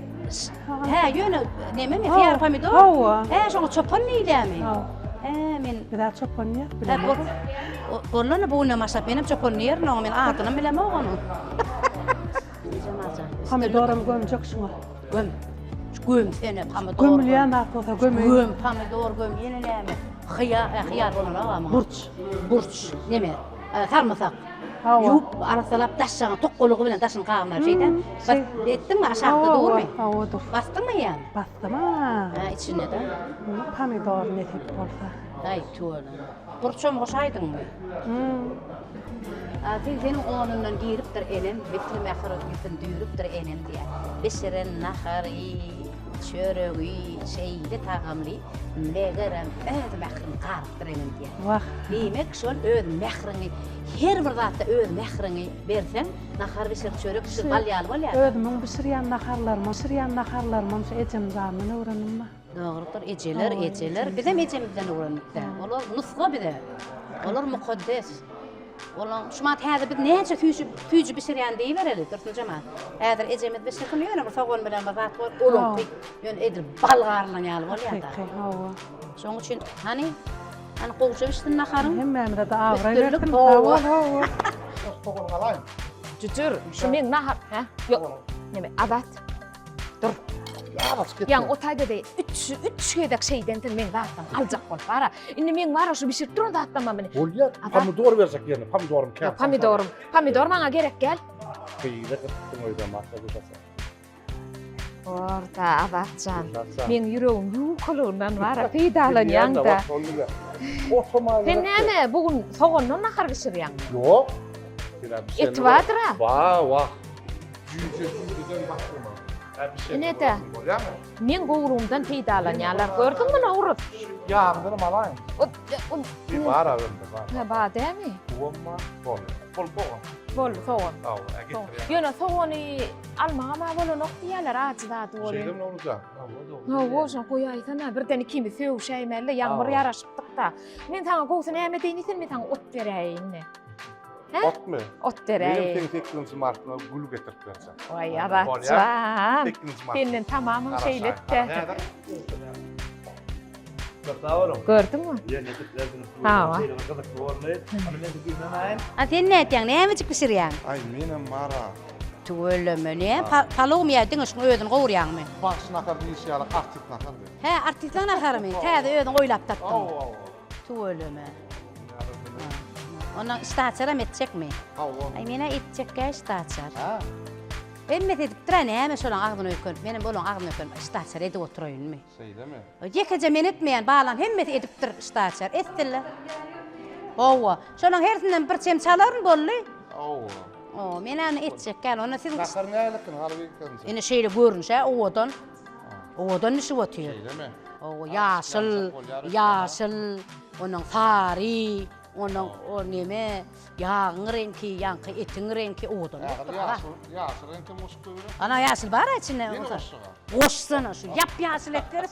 Hä, ýöne nememi? Hyýar pomidor? Hawa. Hä, şoňa çopan diýilýärmi? Hawa. Hä, men. Biz-ä çopan diýýäs, bilemok. Bolanda bu günden başlap menem çopan diýerin oňa, men adynam bilemok onuň. Pomidoram gömjek şuňa. Göm. Gömsene pomidor. Gömülýän zat bolsa gömeýin. Göm, pomidor göm, ýene näme? Hyýar, e, hyýar bolanok ama. Burç. Burç, neme? E, sarymsak. Hawa. Ýuwup, arassalap daşjagyň tokgalygy bilen daşyny gabynlar şeýdä. Bas, etdiňmi aşakda durmy? Hawa, dur. Basdyňmy ýa? Basdym ha. Ha, içinde-de. Pomidor nesip bolsa. Aý, tüweleme. Burçam goşaýdyňmy? A segseniň onundan giripdir enem, Misli mähir ýüpün düýrüpdir enem diýýär. Bişiren nahary, çöregi şeýle tagamly, megerem öz mährini garypdyr enem diýýär. Wah. Diýmek, şol öz mähriňi her bir zatda öz mähriňi berseň, nahar bişir, çörek bişir, bal ýaly bolýar. Özümiň bişirýän naharlarymy, bişirýän naharlarymam şu ejemjandan öwrendim. Dogrudyr, ejeler, ejeler. Bizem ejemizden öwrendik-dä. Olar nusga bize. Olar mukaddes. Olaň şu wagt häzir biz näçe süýji süýji bişirýän diýibereli, Dursunjama. Häzir ejemiz bişirsin, ýöne bir sogan bilen bir zat bolup, olaňky ýöne edil bal garylan ýaly bolýar-da. Hakyky, hawa. Şonuň üçin hany, hany gowja bişsin naharyň. Hemmämize-de abraý Üstünlik, bersin. hawa. Sag bol, hawa. Sogan alaýyn. Jüjür, şu meň nahar, hä? Ýok, neme, Azat. Dur. Ýaň o taýda de üç, üç gezek şeýdensiň meň zatlam aljak bolup bara. Indi meň bara şu bişirip duran zatlam meni. Bolýar. Pomidor berjek ýerine, pomidorym kän. Pomidorym. Pomidor maňa gerek gel. Gyzy gytdyň öýde masa guşasa. Orda Azatjan. Meň ýüregim ýukalygyndan bara peýdalanýaň-da. Sen näme bu gün sogandan nahar bişirýäň? Ýok. Et bardyr-a? Bar, wah. Jüýje jüýjeden başlamaly. Ine-de, meň gowrugymdan peýdalanýarlar. Gördüňmi, Nowruz? Ýagyndanam alaýyn. Bir bar abi önde bar. Ha, bar dämi? Suwam bar. Boldy. Bol sogan. Boldy sogan. Hawa, getirýän. Ýöne sogany almagam-a bolanok diýýärler, ajy zady bolýar. Şeýdemi Nowruzjan? Hawa, şony goýaýsana, birden ikimiz sögüşäýmeli-de, ýaňy bir ýaraşypdyk-da. Men saňa gowusy näme deýin diýsen, men saňa ot beräýeýin-de. Hä? Otmy? Ot beräý. Menem seň sekizinji martyňa gül getirip berjek. Waý, Azatjan. Sekizinji mart. Senden tamamam şeýle-de. Köp sag boluň. Gördüňmi? Ýerine ýetirip berdiňiz. Hawa. Şeýle bir gyzykly boldy. Ony men güýmemäýin. A sen nätýäň, nämejik bişirýäň? Aý, menem bar-a. Tüweleme. Ne? Palawmy ýa diňe şuň özüni gowurýaňmy? Bagşy nahar diýişi ýaly artist nahar diý. Hä, artistleň naharymy? Täze özüň oýlap tapdyň. Hawa, hawa. Tüweleme. Ondan işdäaçaram etjekmi? Hawa. Aý, men-ä etjekgä işdäaçar. Hä? Hemmesi edipdir-ä, näme şolaň agzyna öýkenip, menem olaň agzyna öýkenip işdäaçar edip oturaýynmy? Şeýlemi? Ýekeje men etmeýän, balam hemmesi edipdir işdäaçar. Etsinler. Hawa. Şolaň hersinden bir çemçe alaryn, boldy. Hawa. O, men-ä ony etjek däl. Onda siziň Nahar nälekin, harby ilkinji? Ine şeýle görnüş-ä owadan. Owadan bişip otyr. Şeýlemi? Hawa, ýaşyl, ýaşyl, onuň sary, onuň o neme, ýagyň reňki, ýaňky etiň reňki owadan bolupdyr. Ýaşyl, ýaşyl reňkem goşup goýbereň. Ana ýaşyl bar-a içinde. Ýene goşsaga. Goşsana şu ýap-ýaşyl etleri.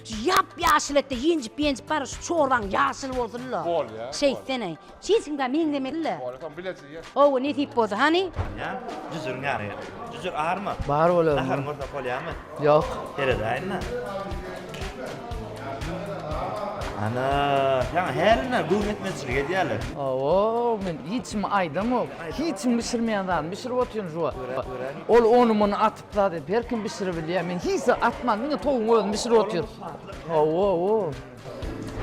Şu ýap-ýaşyl etde ýenjip-ýenjip bar, şu çorbaň ýaşyl bolsun-la. Bolýar. Şeýtsene. Hiç kimge meňzemeli-le. Bolýar, soň bileje ýer. Hawa, nesip bolsa, hany? Ýa, jüjüriň ýany. Jüjür arma. Bar bolarmy? Naharyň bolsa bolýarmy? Ýok. Seredäýin-le. Ana, saňa hälinden göwün etmezçilik edýärler. Hawa, men hiç kimi aýdamok. Hiç kim bişirmeýän zadyny bişirip otyryn şu wagt. Ol ony-muny atyp zat edip, her kim bişiribilýär. Men hiç zat atman, diňe towugyň özüni bişirip otyryn. Hawa, hawa.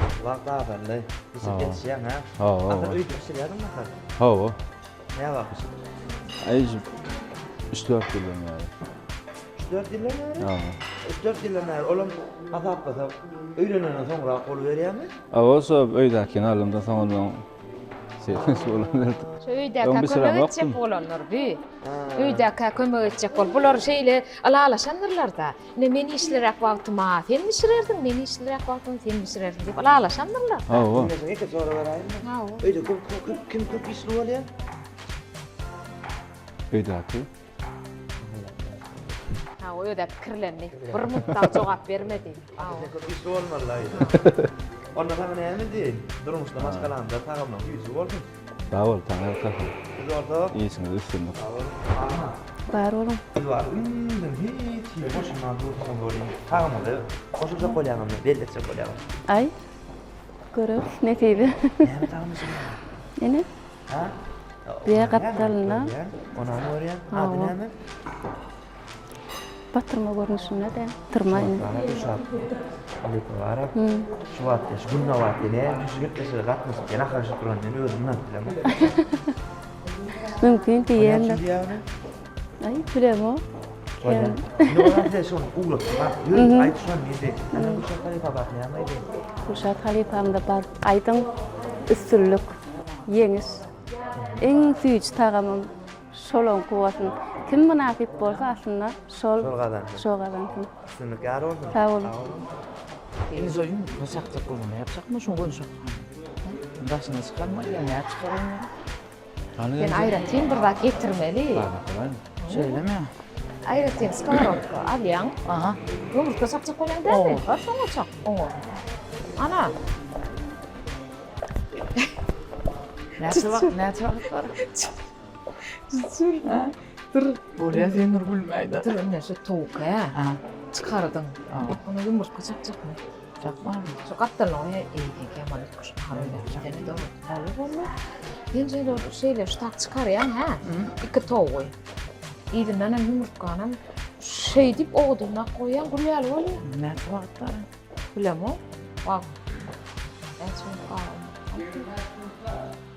Wagt azaldy. Bişirip ýetişýäň, hä? Hawa. Asyl öýde bişirýärdiň nahar? Hawa. Nä wagt bişirip? Aý, üç-dört ýyldan bäri. Üç-dört ýyldan bäri? Hawa. Üç-dört ýyldan bäri olam hasaplasak, öýlenenden soňrak boluberýärmi? Hawa, şo öýdäkini alymda soň ondan şeýle bolan. Şu öýdäkä kömek etjek bolanlar bi. Öýdäkä kömek etjek bol. Bular şeýle ylalaşandyrlar-da. Ine men işliräk wagtym-a sen bişirerdiň, men işliräk wagtym sen bişirerdiň diýip ylalaşandyrlar. Hawa. Indi ýeke sorag beräýinmi? Hawa. Öýde köp köp kim köp işli bolýar? Öýdäki. Hawa, öz-ä pikirlendi. Bir mutdag jogap bermedi. Hawa. Sen köp işli bolmaly-la öýde. Onda saňa näme diýeýin? Durmuşda maşgalaňda tagamlaň süýji bolsun. Sag bol, Taňry ýalkasyn. Biz bolsa. Işiňizde üstünlik. Sag bol. Aga. Bar boluň. Biz bar ümzüm hiç hili goşulman dursaňyz bolýar. Tagamyňyzy goşuljak bolýaňyzmy, belli etjek bolýaňyz? Aý, göreris nesibe. Näme tagam bişirýäňiz? Ine. Ha? Diýe gapdalynda. Onam görýän. Ady näme? Batyrma görnüşinde-de. Tyrma ine. Halypa bar-a. Şu wagtda, şu gün wagtda näme şu gepleşige gatnaşyp ýene haşyp duran men özüm ynanyp bilemok. Mümkin diýendir. Aý, bilemok. Indi olar size şony ugratdy bak. Ýör, aýt şony diýdi. Ana Gülşat halypa bak näme aýdaýyn? Gülşat halypamda baryp aýdyň, üstünlik, ýeňiş. Iň süýji tagamym şolaňky bolsun. Kim mynasyp bolsa aslynda şol Şol gazansyn. Şo gazansyn. Üstünlik ýar bolsun. Sag boluň. Indi şo ýumurtga çakjak bolsa nätjekmi şoň görnüşi. Daşyna çykarmaly ýa nädip çykaraýyn? Sen aýratyn bir zat getirmeli. Şeýlemi? Aýratyn skoworodka alýaň. Aha. Ýumurtga çakjak bolýaň dälmi? Bar şoňa çak, oňa. Ana. Näçe wagt, näçe wagt bar? Jüjür. Dur. Bolýa sen dur gülmäýde. Dur indi şu towuk hä. Çykardyň. Oňa ýumurtga çakjakmy? Çakmamy? Şu gapdalyny goý, eý, seňki ýaman üýtgeşik nahar öýdýän. Seni dogry. Boldy, boldy. Sen şeýle, şeýle şu tak çykarýaň, hä? Iki towugy. Yzyndan hem ýumurtganam şeýdip owadanrak goýýaň, gül ýaly bolýar. Näçe wagt bar? Bilemok. Wagt. Näçe minut galan?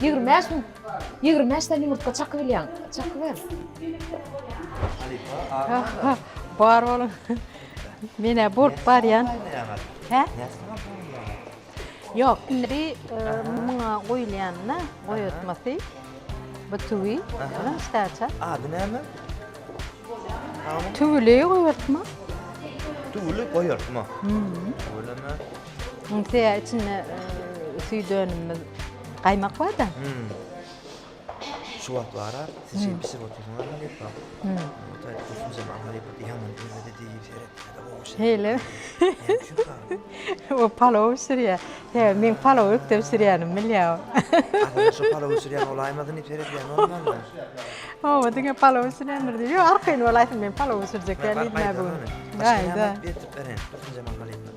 25 minut. 25 sany ýumurtga çakybilýäň. Çakyber. Bar boluň. Men-ä bolup barýan. Hä? Ýok, indi muňa goýulýanyna goýatmasy bu tüwi. Işdäçe. Ady näme? Tüwüli goýatma. Tüwüli goýatma. Tüwüleme. Indi içinde süýt önümimiz gaýmak bar-da. Şu wagt bara siz şeýle bişirip otyrsyňyz halypa. Dursunjemal halypa ýaman erbedi diýip seretmedi gowy şeýle. Şeýle. O palaw bişirýär. Sebäbi meň palaw ökde bişirýänimi bilýär o. Aslynda şu palaw bişirýän bolaýmasyn diýip seredýän bolmaly. Hawa diňe palaw bişirýändir diýip. Ýok arkaýyn bolaýsyn men palaw bişirjek däl diýdim bu gün. Başga näme aýdyp getirip bereýin Dursunjemal halypa.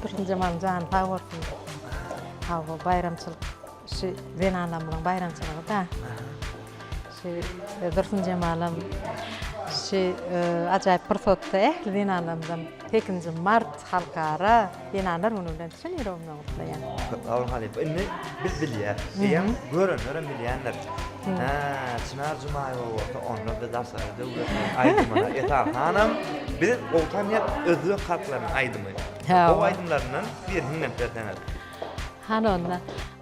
Dursunjemalyň jany sag bolsun. Hawa baýramçylyk Şu zenanlarymyzyň baýramçylygy-da. Şu Dursunjemalam şu ajaýyp pursatda ähli zenanlarymyzam sekizinji mart Halkara zenanlar güni bilen çyn ýüregimden gutlaýan. Köp sag boluň halypa. Indi biz bilýäs. Eýýäm görenlerem bilýändir. Hä, Çynar Jumaýewa bolsa onda biz daşary döwletleriň aýdymyna esasanam biz gowy tanýan özbek halklarynyň aýdymy. Gowy aýdymlaryndan birini hiňlenip berseňiz. Hany onda.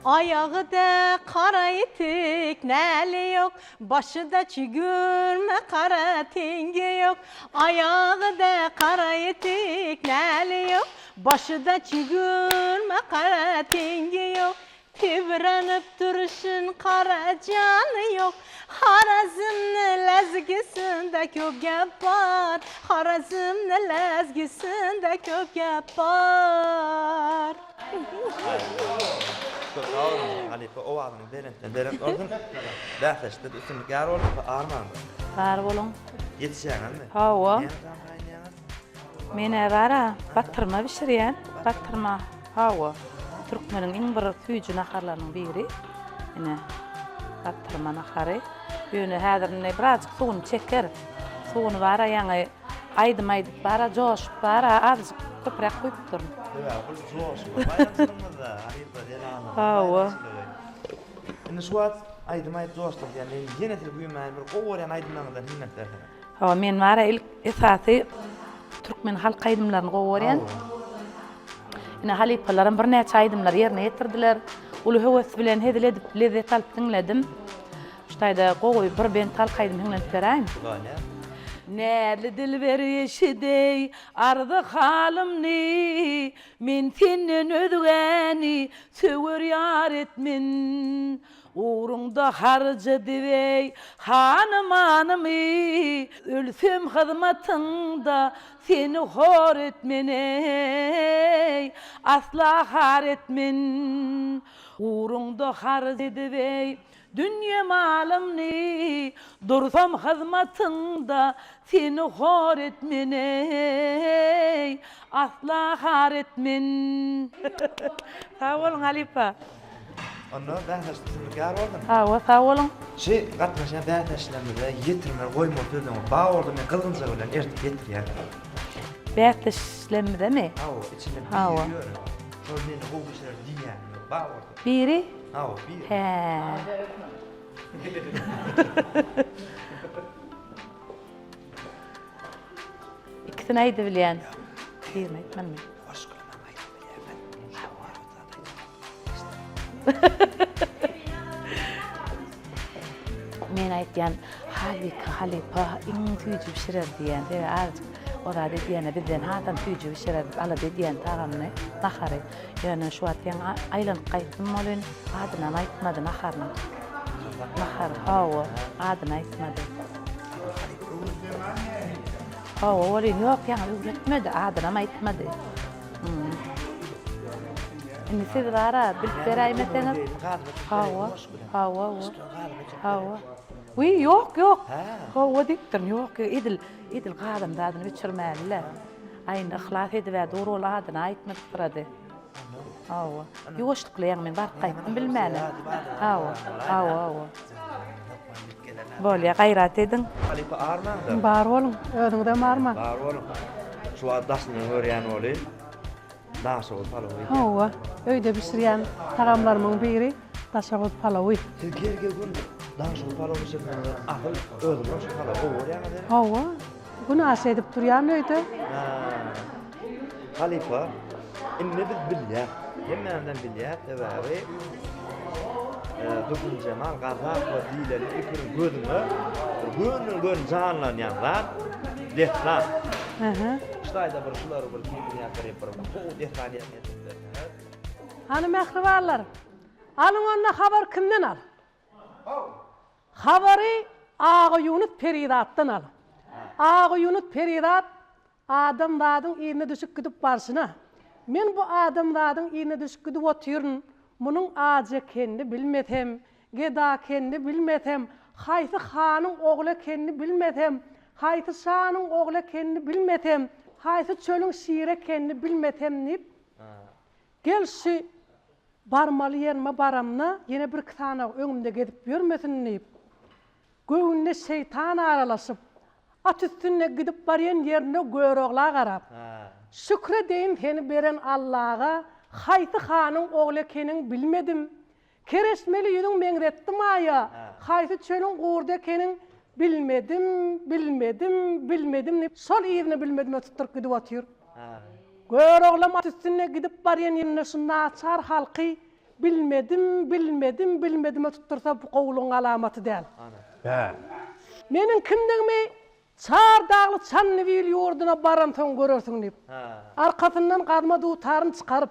Aýagyda gara etik, näli ýok, Başyda çigirme gara teňňe ýok. Aýagyda gara etik, näli ýok, Başyda çigirme gara teňňe ýok. Tebrenip durşun gara jany ýok. Harazymny lezgisinde köp gep bar, Harazymny lezgisinde köp gep bar. Köp sag boluň halypa owazyňyz belentden belent bolsun. Bäsleşikde üstünlik ýar bolsun armaň. Bar boluň. Ýetişýäňizmi? Hawa. Näme tagam taýynlaýaňyz? Men-ä bar-a, batyrma bişirýän. Batyrma, hawa. Türkmeniň iň bir süýji naharlarynyň biri. Ine, batyrma nahary. Ýöne häzir indi birazjyk suwuny çeker. Suwuny bar-a ýaňy aýdym aýdyp bar-a, joşup bar-a, azajyk köpräk guýupdyryn. Sebäbi bul joşup baýramçylygymyzda, halypa zenanlaryň Hawa. baýramçylygy. Indi şu wagt aýdym aýdyp joşdum diýen, men ýene sizi güýmäýin, bir gowy görýän aýdymlaryňyzdan hiňlenip berseňiz. Hawa, men bar-a ilk esasy türkmen halk aýdymlaryny gowy görýän. Ine halypalaram birnäçe aýdymlary ýerine ýetirdiler. Uly höwes bilen hezil edip, lezzet alyp diňledim. Şu taýda gowy bir bent halk aýdym hiňlenip beräýin. Bolýar. Näzli dilber eşideý arzy halymny, Men senden özgäni söwer ýar etmen. Ugruňda harç edibeý hany-manymy, Ölsem hyzmatyňda seni hor etmen-eý, Asla har etmen. Ugruňda harç edibeý dünýe malymny, Dursam hyzmatyňda Seni hor etmen-eý, asla har etmen. Sag boluň halypa. Onda bäsleşik üstünlik ýar bolsun. Hawa sag boluň. Şi gatnaşýan bäsleşlerimize ýetirmeli goýmaly sözleriňiz bar bolsa men gyzgynjagy bilen ertip ýetirýän. Bäsleşlemizemi? Hawa içinde biri ýöne. Şol meni gowy bişirer diýýäniňiz bar bolsa. Biri? Hawa biri. Hä. Ikisini aýdybilýän. Birini aýtmalymy? Goşgulamam aýdyp bilýän men. Men aýtýan, Halyka halypa iň süýji bişirer diýýän. Sebäbi azajyk o zat edýände bizden hasam süýji bişirer diýip alada edýän tagamyny, nahary. Ýöne şu wagt ýaňy aýlanyp gaýtdym welin, adynam aýtmady naharynyň. Nahar, hawa, adyny aýtmady. Hawa welin, ýok, ýaňy öwretmedi, adynam aýtmady. Indi siz bar-a, bilip beräýmeseňiz. Hawa, hawa, hawa. Wiý, ýok, ýok. Hawa diýipdirin, ýok, edil, edil gazyň zadyny öçürmäli-le. Aý indi yhlas edib-ä dur ol adyny aýtmadypdyrady. Hawa. Ýuwaşlykly ýaňy men baryp gaýtdym bilmäne. Hawa, hawa, hawa. Bolýa, gaýrat ediň. Halypa armaňda. Bar boluň, özüňizem armaň. Bar boluň. Şu wagt daşyndan görýän boli daşoguz palawy. Hawa, öýde bişirýän tagamlarymyň biri daşoguz palawy. Siz gerge gün daşoguz palawy bişirseňiz asyl özüňiz şu palawy gowy görýäňiz. Hawa. Gün aşa edip durýan öýde. Halypa, indi biz bilýäs, hemmämizem bilýäs, sebäbi Dursunjemal Gazakowa diýlende ilki gözüňe gönden-göni janlanýan zat dessan. Şu taýda bir şulary bir keýpini ýatyryp bir gowy dessan ýerine ýetirip berseňiz. Hany mähribanlar, alyň onda habar kimden al? Habary Agaýunus perizatdan al. Agaýunus perizat adamzadyň yzyna düşüp gidip barşyna, Men bu adamzadyň yzyna düşüp gidip otyryn, munuň ajy ekenini bilmesem, geda ekenini bilmesem, haýsy hanyň ogly ekenini bilmesem, haýsy şanyň ogly ekenini bilmesem, haýsy çölüň şiri ekenini bilmesem diýip, Gel şu Barmaly ýerime baramda, ýene birki sanaw öňümde gezip ýörmesin diýip, Göwnüne şeýtan aralaşyp, at üstünde gidip barýan ýerinde Görogla garap, Şükür edeýin seni beren Allaga, haýsy hanyň ogly ekeniň bilmedim. Kereşmeli ýüzüň meňzetdi maýa, haýsy çölüň gurdy ekeniň bilmedim, bilmedim, bilmedim diýip, şol yzyny bilmedime tutduryp gidip otyr. Göroglam at üstünde gidip barýan ýerinde şu naçar halky Bilmedim, bilmedim, bilmedime tutdursa bu gowulygyň alamaty däl. Hä. Meniň kimdigimi Çar dagly Çandybil ýurduna baransoň görersiň diýip, arkasyndan gazma dutaryny çykaryp,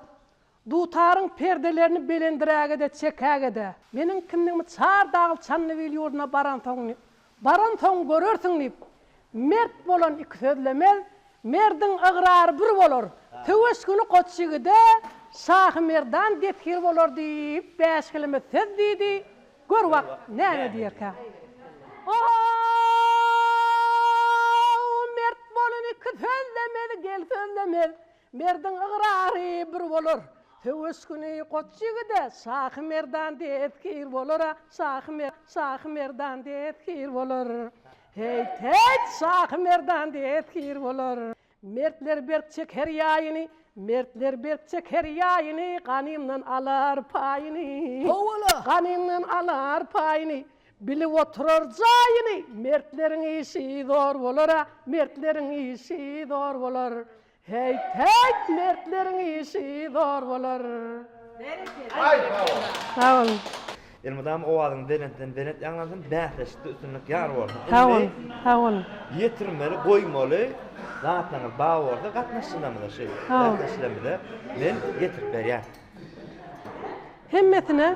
dutaryň perdelerini belendiräge-de, çekäge-de, Meniň kimdigimi Çar dagly Çandybil ýurduna baransoň, baransoň görersiň diýip, mert bolan ikisözlemez, Merdiň ygrary bir bolar. Söweş güni goç ýigide Şahymerdan destgir bolar diýip, bäşkeleme söz diýdi. Gör wak, näme diýerkä? O-ow, mert bolan ikisözlemez, gel sözlemez. Merdiň ygrary bir bolar. Söweş güni goç ýigide Şahymerdan destgir bolar-a, Şahymer, Şahymerdan destgir bolar. Heý-teýt, Şahymerdan destgir bolar. Mertler berk çeker ýaýyny, Mertler berk çeker ýaýyny, Ganymdan alar paýyny. Howala! Ganymdan alar paýyny, Bilip oturar jaýyny. Mertleriň işi zor bolar-a, Mertleriň işi zor bolar. Heý-teýt, mertleriň işi zor bolar. Sag boluň. Elmydama owazyň belentden belent ýaňlansyn, bäsleşikde üstünlik ýar bolsun. Sag boluň, sag boluň. Ýetirmeli, goýmaly zatlaryňyz bar bolsa gatnaşyjylarymyza şeý bäsleşilerimize men getirip berýän. Hemmesine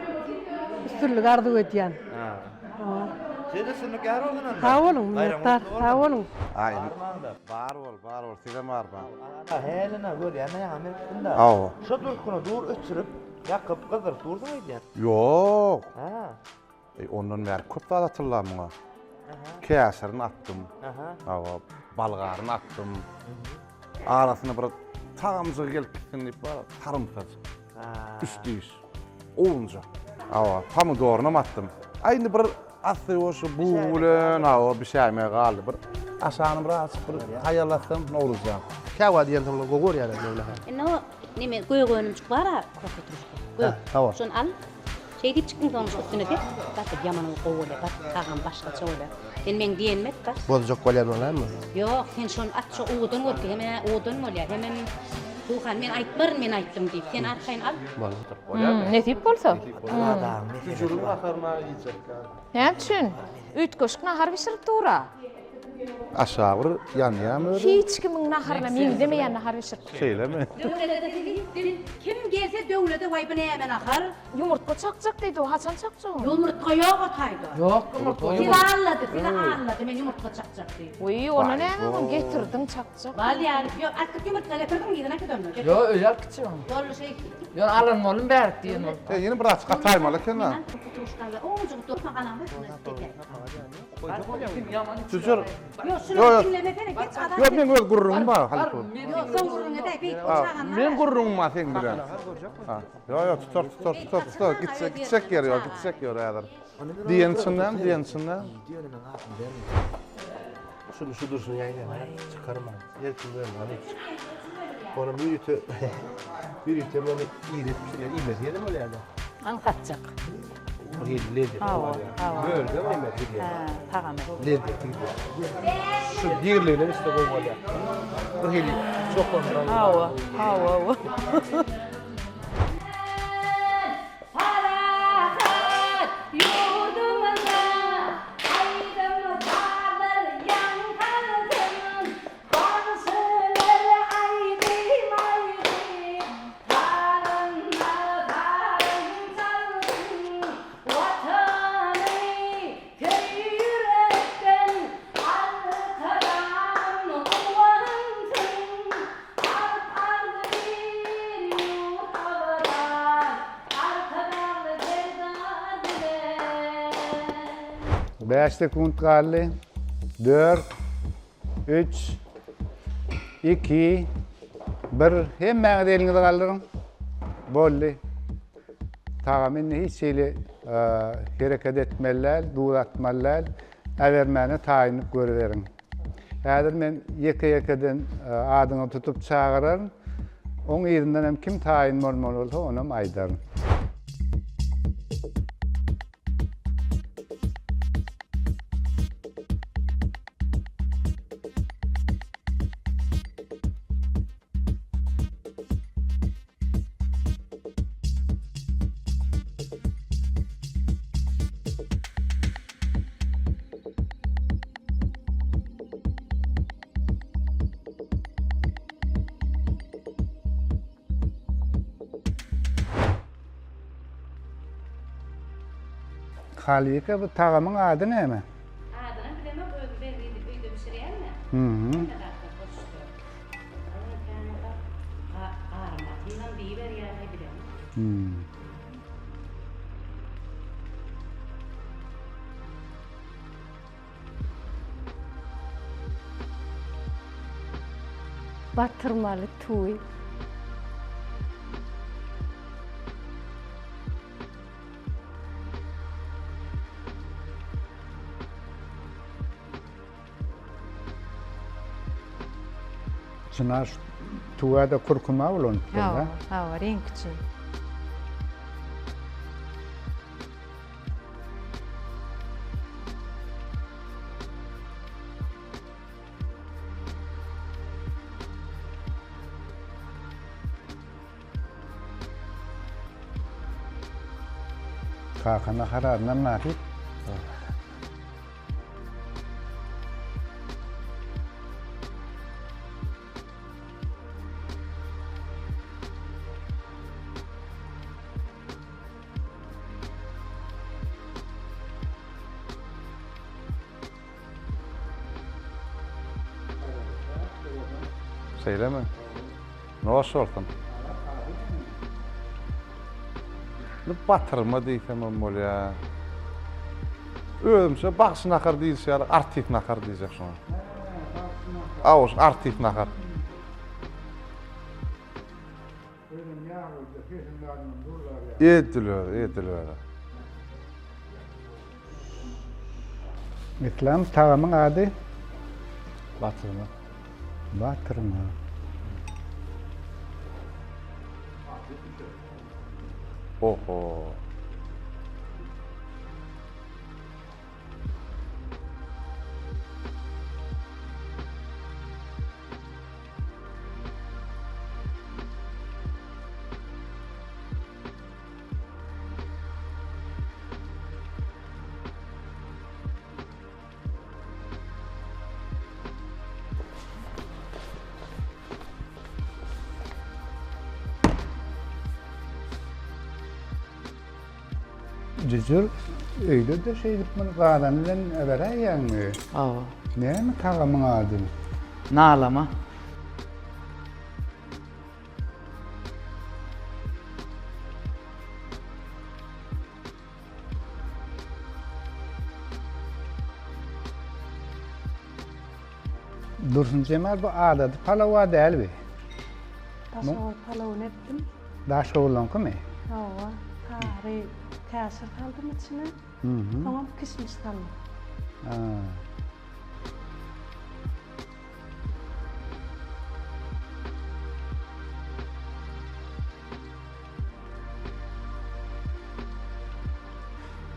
üstünlik arzuw edýän. Size üstünlik ýar bolsun onda. Sag boluň, minnetdar. Sag boluň. Bar bol, bar bol, sizem armaň. Hälina görýän-ä ýaňy men gitdim-de. Hawa. Şo durkuna dur öçürip, ýakyp, gyzdyryp dursuň öýdýän. Ýok. Hä. Eý, ondan bäri köp zat atyldy muňa. Käşirini atdym. Hawa, bolgaryny atdym. Arasyna bir tagamjygy gelip gitsin diýip bar, sarymsajyk. Üç diş. Owunjak. Hawa, pomidorynam atdym. Aý indi bir asy şu bug bilen, hawa, bişäýmegi galdy. Bir aşanyny bir azajyk bir haýallatsam, Nowruzjan. Käwagt diýensoňlar gowy görýärler Möwlaha. Indi o neme gök önümjik bar-a kofe turşy. Gök. Hawa. Şony al. Şeýdip çykdyň soň şu üstüne sep. Gaty ýaman gowy bolýar. Gaty tagam başgaça bolýar. Sen meň diýenimi et daş. Bozjak bolýan bolaýmy? Ýok, sen şony at şo owadan görki hemä owadan bolýar. Hemem Suhan men aýtmaryn men aýtdym diýip. Sen arkaýyn al. Hmm, nesip bolsa. Jürüň naharyna iýjek. Näme üçin? Üýtgeşik nahar bişirip dur-a. Aşagy bir ýanýamy özi? Hiç kimiň naharyna meňzemeýän nahar bişirip dur. Şeýlemi? Döwlete diýdim, kim gelse döwlete waý bu näme nahar? Ýumurtga çakjak diýdi o, haçan çakjak ony? Ýumurtga ýok o taýda. Ýok ýumurtga ýok. Sizi allady, sizi allady, men ýumurtga çakjak diýip. Wiý, onda näme muny getirdiň çakjak. Bolýar, ýok, äkit ýumurtga getirdiň, yzyna äkit onda. Ýok, öýe alyp gitjek ony. Boldy şeýtdik. Ýöne alan boldum bärik diýen bolup. Ýene bir azajyk gataýmaly eken-a. Jüjür. Ýok, şuny diňlemesene, geç azat. Ýok, meň öz gürrüňim bar, halypa. Ýok, soň gürrüň edäý, beýik çagam bar. Meň gürrüňim bar seň bilen. Ýok, ýok, tutar, tutar, tutar, tutar. Gitjek, gitjek ýeri ýok, gitjek ýeri häzir. Diýen çyndan, diýen çyndan. Şuny şu durşuny ýaýlaýar, çykarman. Her kim özüne alyp. Ony ýörite ýörite ony iýip bişirýär, iýmesi ýene bolýar-da. Aňsatjak. Bir hili lezzeti bar ýa. Bölseň iýmesi gidýär. Hä, tagamy. Lezzeti gidýär. Şu diriligine içse gowy bolýar. Bir hili çopandan. Hawa, hawa, hawa. Parahat ýurdumyzda aýdym-sazlar ýaň salsyn, Bagşylar aýdym aýdyp, tarynda taryn çalsyn, Watany söý ýürekden Arkadagym guwansyn, Arp-arly bir ýurt abadan, Arkadagly Serdar bilen. Bäş sekunt galdy. Dört, üç, iki, bir. Hemmäňiz eliňizi galdyryň. Boldy. Tagam indi hiç hili hereket etmeli däl, duz atmaly däl. Äbermäne taýynlyk görüberiň. Häzir men ýeke-ýekeden adyňy tutup çagyraryn. Oň yzyndan hem kim taýyn bolmaly bolsa, onam aýdaryn. Halika bu tagamyň ady näme? Adynam bilemok özüm belli edip öýde bişirýän-de. Hä. Batyrmaly tüwi. Çynar tüwä-de kurkuma ulanypdyr-da. Hawa, hawa, reňk üçin. Kaka nahar adynam nasyp. Şeýlemi? Noş bolsun. Indi batyrma diýsem hem bolýar. Özümçe bagşy nahar diýilişi ýaly artist nahar diýjek şuňa. Aw, artist nahar. Edil özi, edil özi. Islam tagamyň ady? Batyrma. Batyrma. Oho. Jüjür öýde-de şeýdip muny gazan bilen äberäýýäňmi? Hawa. Näme tagamyň ady? Nalama. Dursunjemal bu adaty palaw-a däl bi. Daşoguz palawyny etdim. Daşoguzlaňkymy? Hawa, sary käşir saldym içine. Soňam kişmiş saldym. Ha.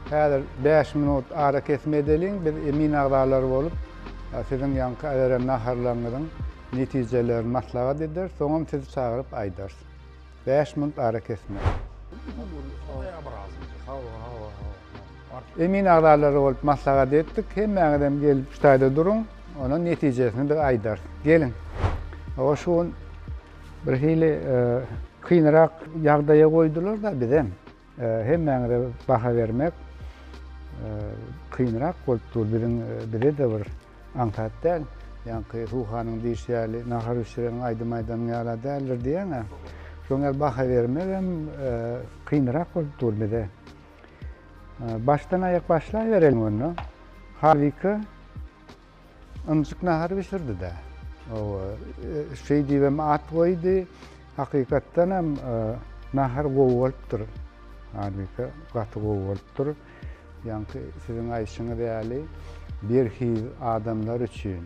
Häzir 5 minut arakesme edeliň. Biz emin agzalary bolup, siziň ýaňky beren naharlaryňyzyň netijelerini maslahat ederis. Soňam sizi çagyryp aýdarys. 5 minut arakesme. Emin agzalary bolup maslahat etdik. Hemmäňizem gelip şu taýda duruň. Onuň netijesini biz aýdarys. Geliň. Hawa şu gün bir hili kynrak ýagdaýa goýdular-da bizem. Hemmäňize baha bermek kynrak bolup dur. Biziň bize-de bir aňsat däl. Ýaňky Suhanyň diýşi ýaly, nahar bişireniň aýdym aýdanyň ýaly-a däldir diýýäň-ä. Şoň ýaly baha bermegem kynrak bolup dur bize. Başdan aýak başlabereliň onda. Halika ynjyk nahar bişirdi-dä. Hawa, şeý diýibem at goýdy. Hakykatdanam nahar gowy bolupdyr. Halika gaty gowy bolupdyr. Ýaňky siziň aýdyşyňyz ýaly berhiz adamlar üçin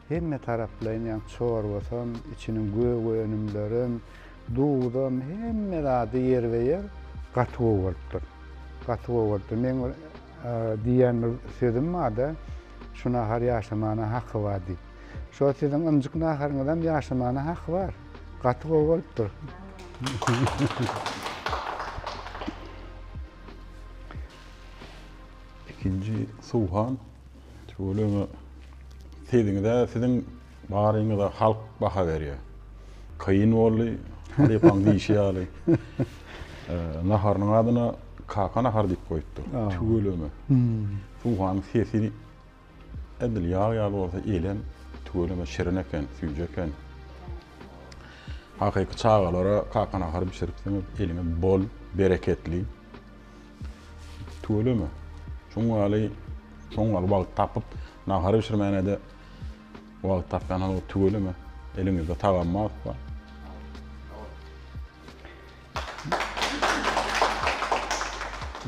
hemme taraplaýyn ýaňky çorbasam, içiniň gök önümlerem, duzam hemme zady ýerbe-ýer gaty gowy bolupdyr. Gaty gowy bolupdyr. Meň bir diýýän bir sözüm bar-da, şu nahar ýaşamana haky bar diýip. Şo siziň ynjyk naharyňyzam ýaşamana haky bar. Gaty gowy bolupdyr. Ikinji Suhan tüweleme sesiňize siziň baryňyza halk baha berýär. Kyn boldy halypaň diýşi ýaly. Naharynyň adyna kaka nahar diýip goýupdyr. Tüweleme. Suhanyň sesi Edil ýag ýaly bolsa elem tüweleme şirin eken, süýji eken. Hakyky çagalara kaka nahar bişiripsiňiz, eliňiz bol, bereketli. Tüweleme. Şuň ýaly, şoň ýaly wagt tapyp nahar bişirmäne-de wagt tapýan halk tüweleme. Eliňizde tagam bar.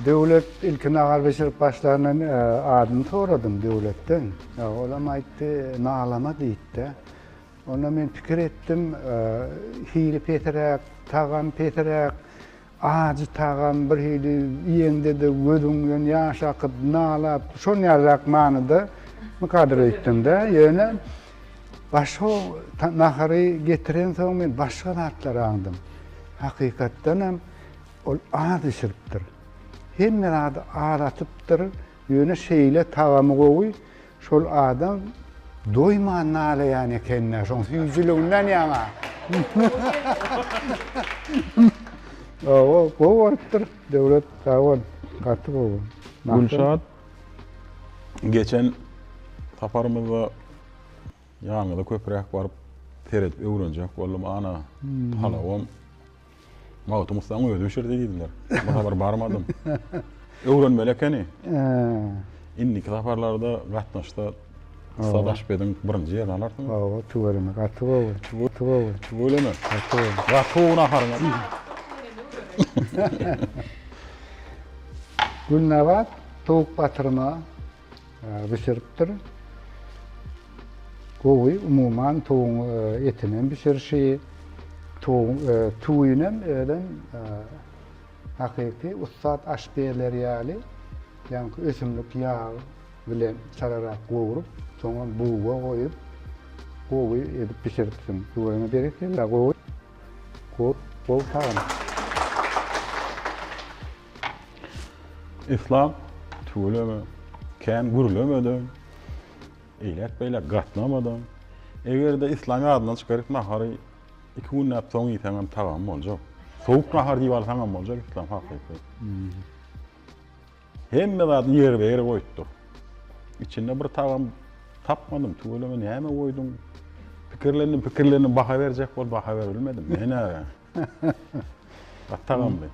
Döwlet ilki nahar bişirip başlandan adyny soradym Döwletden. Olam aýtdy, Nalama diýdi. Onda men pikir etdim, hili pesiräk, tagam pesiräk, ajy tagam bir hili iýeňde-de gözüňden ýaş akyp, nalap, şon ýalyrak manyda mykadyr öýtdüm-de. Ýöne Başga nahary getirensoň men başga zatlary aňdym. Hakykatdanam ol az bişiripdir. Hemme zady az atypdyr, ýöne şeýle tagamy gowy, şol adam doýman nalaýan eken-dä, şoň süýjüliginden ýaňa. Hawa, gowy bolupdyr, Döwlet, sag bol, gaty gowy. Gülşat, geçen saparymyzda Ýanyňyza köpräk baryp seredip öwrenjek boldum. Ana, palawam Magtym ussaň özi bişirdi diýdiler. Bu sapar barmadym. Öwrenmeli ekeni. Indiki saparlarda gatnaşsa ussat aşpeziň birinji ýerini alarsyňyz. Hawa, tüweleme, gaty gowy. Gaty gowy. Tüweleme. Gaty gowy. Gaty gowy naharyňyz. Gülnabat towuk batyrma Bişiripdir. Gowy, umuman towugyň etinem bişirişi, towugyň tüwünem özem hakyky ussat aşpezler ýaly, ýaňky ösümlik ýag bilen çalarak gowrup, soňam buga goýup, gowy edip bişiripsiň. Tüweleme berekella, gowy. Gowy tagam. Islam tüweleme kän gürlemedem, eýläk-beýläk gatnamadam. Eger-de islam ýadyndan çykaryp nahary iki günläp soň iýseňem tagam boljak. Sowuk nahar diýip alsaňam boljak islam hakyky. Hemme zady ýerbe-ýer goýupdyr. Içinde bir tagam tapmadym, tüweleme näme goýduň? Pikirlendim, pikirlendim, baha berjek bolup baha berip bilmedim. Men-ä. Gaty tagamly.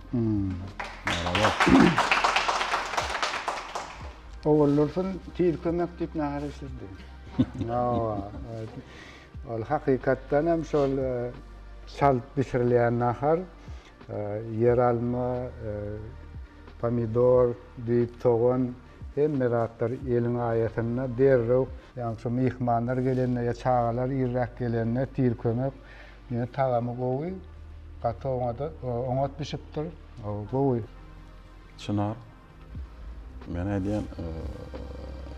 Oguldursun tiz kömek diýip nahar bişirdi. Ol hakykatdan hem şol çalt bişirilýän nahar ýeralma, pomidor, düýp sogan hemme zatlar eliň aýasynda derrew. Ýagny şu myhmanlar gelende ýa çagalar irräk gelende tiz kömek Ýöne tagamy gowy, gaty oňat bişipdir. Gowy. Çynar, men aýdýan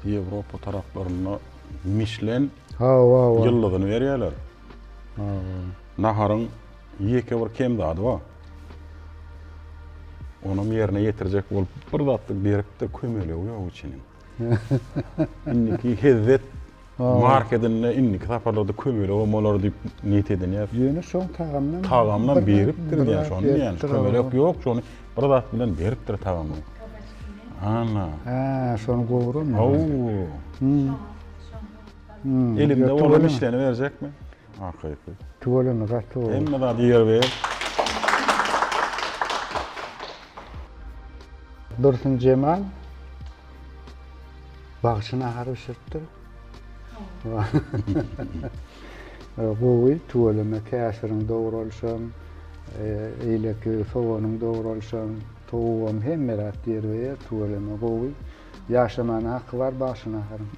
Ýewropa taraplarynda Mişlen ýyldyzyny berýärler. Naharyň ýeke bir kem zady bar. Onam ýerine ýetirjek bolup bir zatlyk beripdir, kömelegi ýok içiniň. Indiki hezzet Marketinde indiki saparlarda kömelek bolar diýip niýet edinýär. Ýöne şoň tagamyndan tagamyndan beripdir diýýän şony diýýän. Kömelek ýok, şony bir zat bilen beripdir tagamyny. Ana. Hä, şony gowurmy? Haw. Elimde bolan işlerini berjekmi? Hakyky. Tüweleme gaty gowy. Hemme zady ýerbe-ýer. Dursun Jemal Bagşy nahar bişiripdir. Gowy, tüweleme käşiriň dogраlyşam, eýleki soganyň dogраlyşam, towugam hemme zat ýerbe-ýer, tüweleme gowy. Ýaşamana haky bar bagşy naharyň.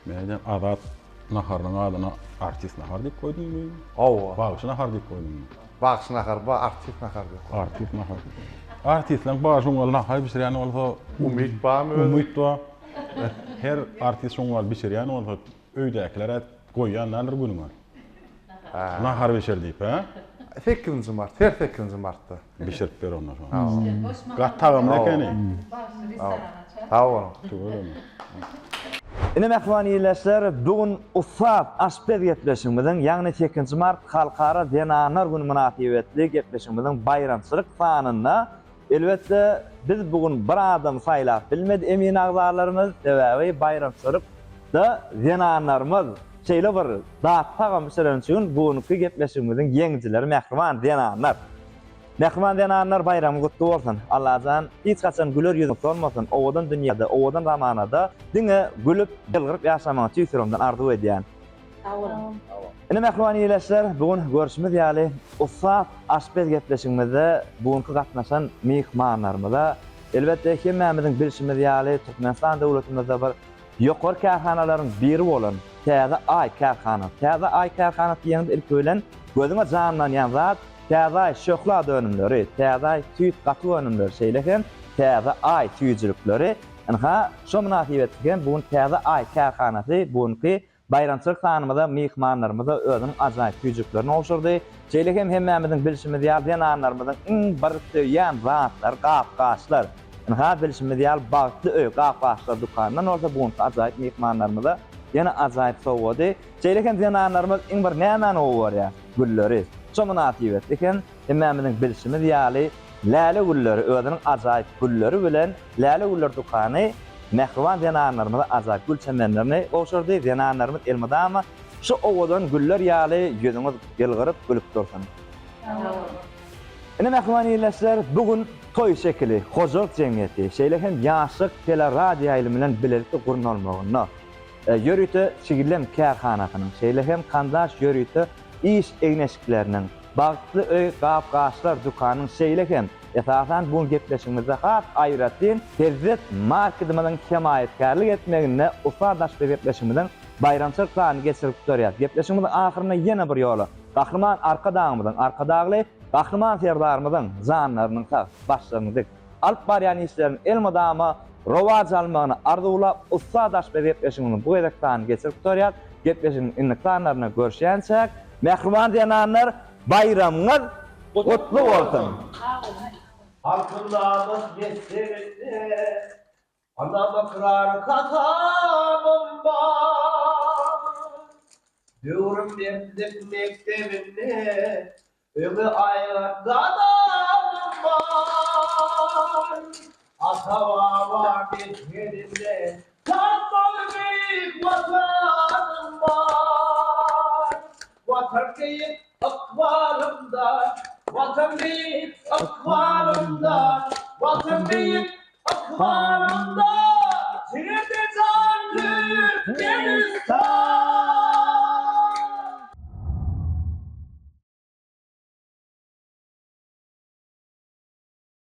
Näden Azat naharynyň adyna artist nahar diýip goýduňmy? Hawa. Bagşy nahar diýip goýduňmy? Bagşy nahar ba, artist nahar diýip. Artist nahar. Artistleň bary şoň ýaly nahar bişirýän bolsa, Umyt barmy özi? Umyt bar. Her artist şoň ýaly bişirýän bolsa, Öýdäkiler-ä goýýan däldir günüňe. Nahar bişir diýip, hä? Sekizinji mart, her sekizinji martda. Bişirip ber onda şony. Gaty tagamly ekeni. Sag boluň. Tüweleme. Ine mähriban ildeşler, bu gün ussat aşpez gepleşigimiziň, ýagny sekizinji mart Halkara zenanlar güni mynasybetli gepleşigimiziň baýramçylyk sanynda Elbetde, biz bu gün bir adamy saýlap bilmedi emin agzalarymyz, sebäbi baýramçylykda zenanlarymyz şeýle bir datly tagam bişiren üçin bu günki gepleşigimiziň ýeňijileri mähriban zenanlar. Mähriban zenanlar baýramyňyz gutly bolsun! Allajan hiç haçan güler ýüzüňiz solmasyn, owadan dünýäde, owadan zamanada diňe gülüp, ýylgyryp ýaşamagyňyzy tüýs ýüregimden arzuw edýän. Sag boluň. Ine mähriban ildeşler, bu gün görşümiz ýaly ussat aşpez gepleşigimizde bu günki gatnaşan myhmanlarymyza, elbetde hemmämiziň bilşimiz ýaly Türkmenistan döwletimizde bir ýokary kärhanalaryň biri bolan Täze Aý kärhanasy. Täze Aý kärhanasy diýeňde ilki bilen gözüňe janlanýan zat Täze Aý şöhlat önümleri, Täze Aý süýt gatyk önümleri şeýle hem Täze Aý süýjülikleri. Ynha şo mynasybetli hem bu gün Täze Aý kärhanasy bu günki Baýramçylyk sanymyza myhmanlarymyza özüniň ajaýyp tüýjüklerini gowşurdy. Şeýle hem hemmämiziň bilşimiz ýaly zenanlarymyzyň iň bir söýýän zatlary gap-gaçlar. Ynha bilşimiz ýaly Bagtly öý gap-gaçlar dükanyndan bolsa bu günki ajaýyp myhmanlarymyza ýene ajaýyp sowgady. Şeýle hem zenanlarymyz iň bir nämäni gowy görýär? Gülleri. Şo mynasybetli hem hemmämiziň bilşimiz ýaly Läle gülleri özüniň ajaýyp gülleri bilen Läle güller dükany mähriban zenanlarymyza ajaýyp gül çemenlerini gowşurdy. Zenanlarymyz elmydama şu owadan güller ýaly ýüzüňiz ýylgyryp gülüp dursun. Ine mähriban ildeşler bu gün Toý şekili hojalyk jemgyýeti şeýle hem Ýaşlyk teleradioýaýlymy bilen bilelikde gurnalmagynda ýörite Çigildem kärhanasynyň şeýle hem Kandaş ýörite iş egin-eşikleriniň Bagtly öý gap-gaçlar dükanyň şeýle hem, esasan bu gün gepleşigimizde has aýratyn Lezzet marketimiziň hemaýatkärlik etmeginde ussat aşpez gepleşigimiziň baýramçylyk sanyny geçirip gutarýas. Gepleşigimiziň ahyrynda ýene bir ýola Gahryman Arkadagymyzyň, Arkadagly Gahryman Serdarymyzyň janlarynyň sag, başlarynyň dik, alyp barýan işleriniň elmydama rowaç almagyny arzuwlap ussat aşpez gepleşigimiziň bu gezek sanyny geçirip gutarýas. Gepleşigiň indiki sanlarynda görüşýänçäk, Mähriban zenanlar baýramyňyz gutly bolsun! Halkyň namys messebinde Anam ykrar kasamym bar. Döwrüm mertlik mekdebinde Öňe aýgat gadamym bar. Ata-baba mesgeninde Sarsmaz beýik Watanym bar. Watan beýik ykbalymda, Watan beýik ykbalymda, Watan beýik ykbalymda, Jigerde jan Türkmenistan!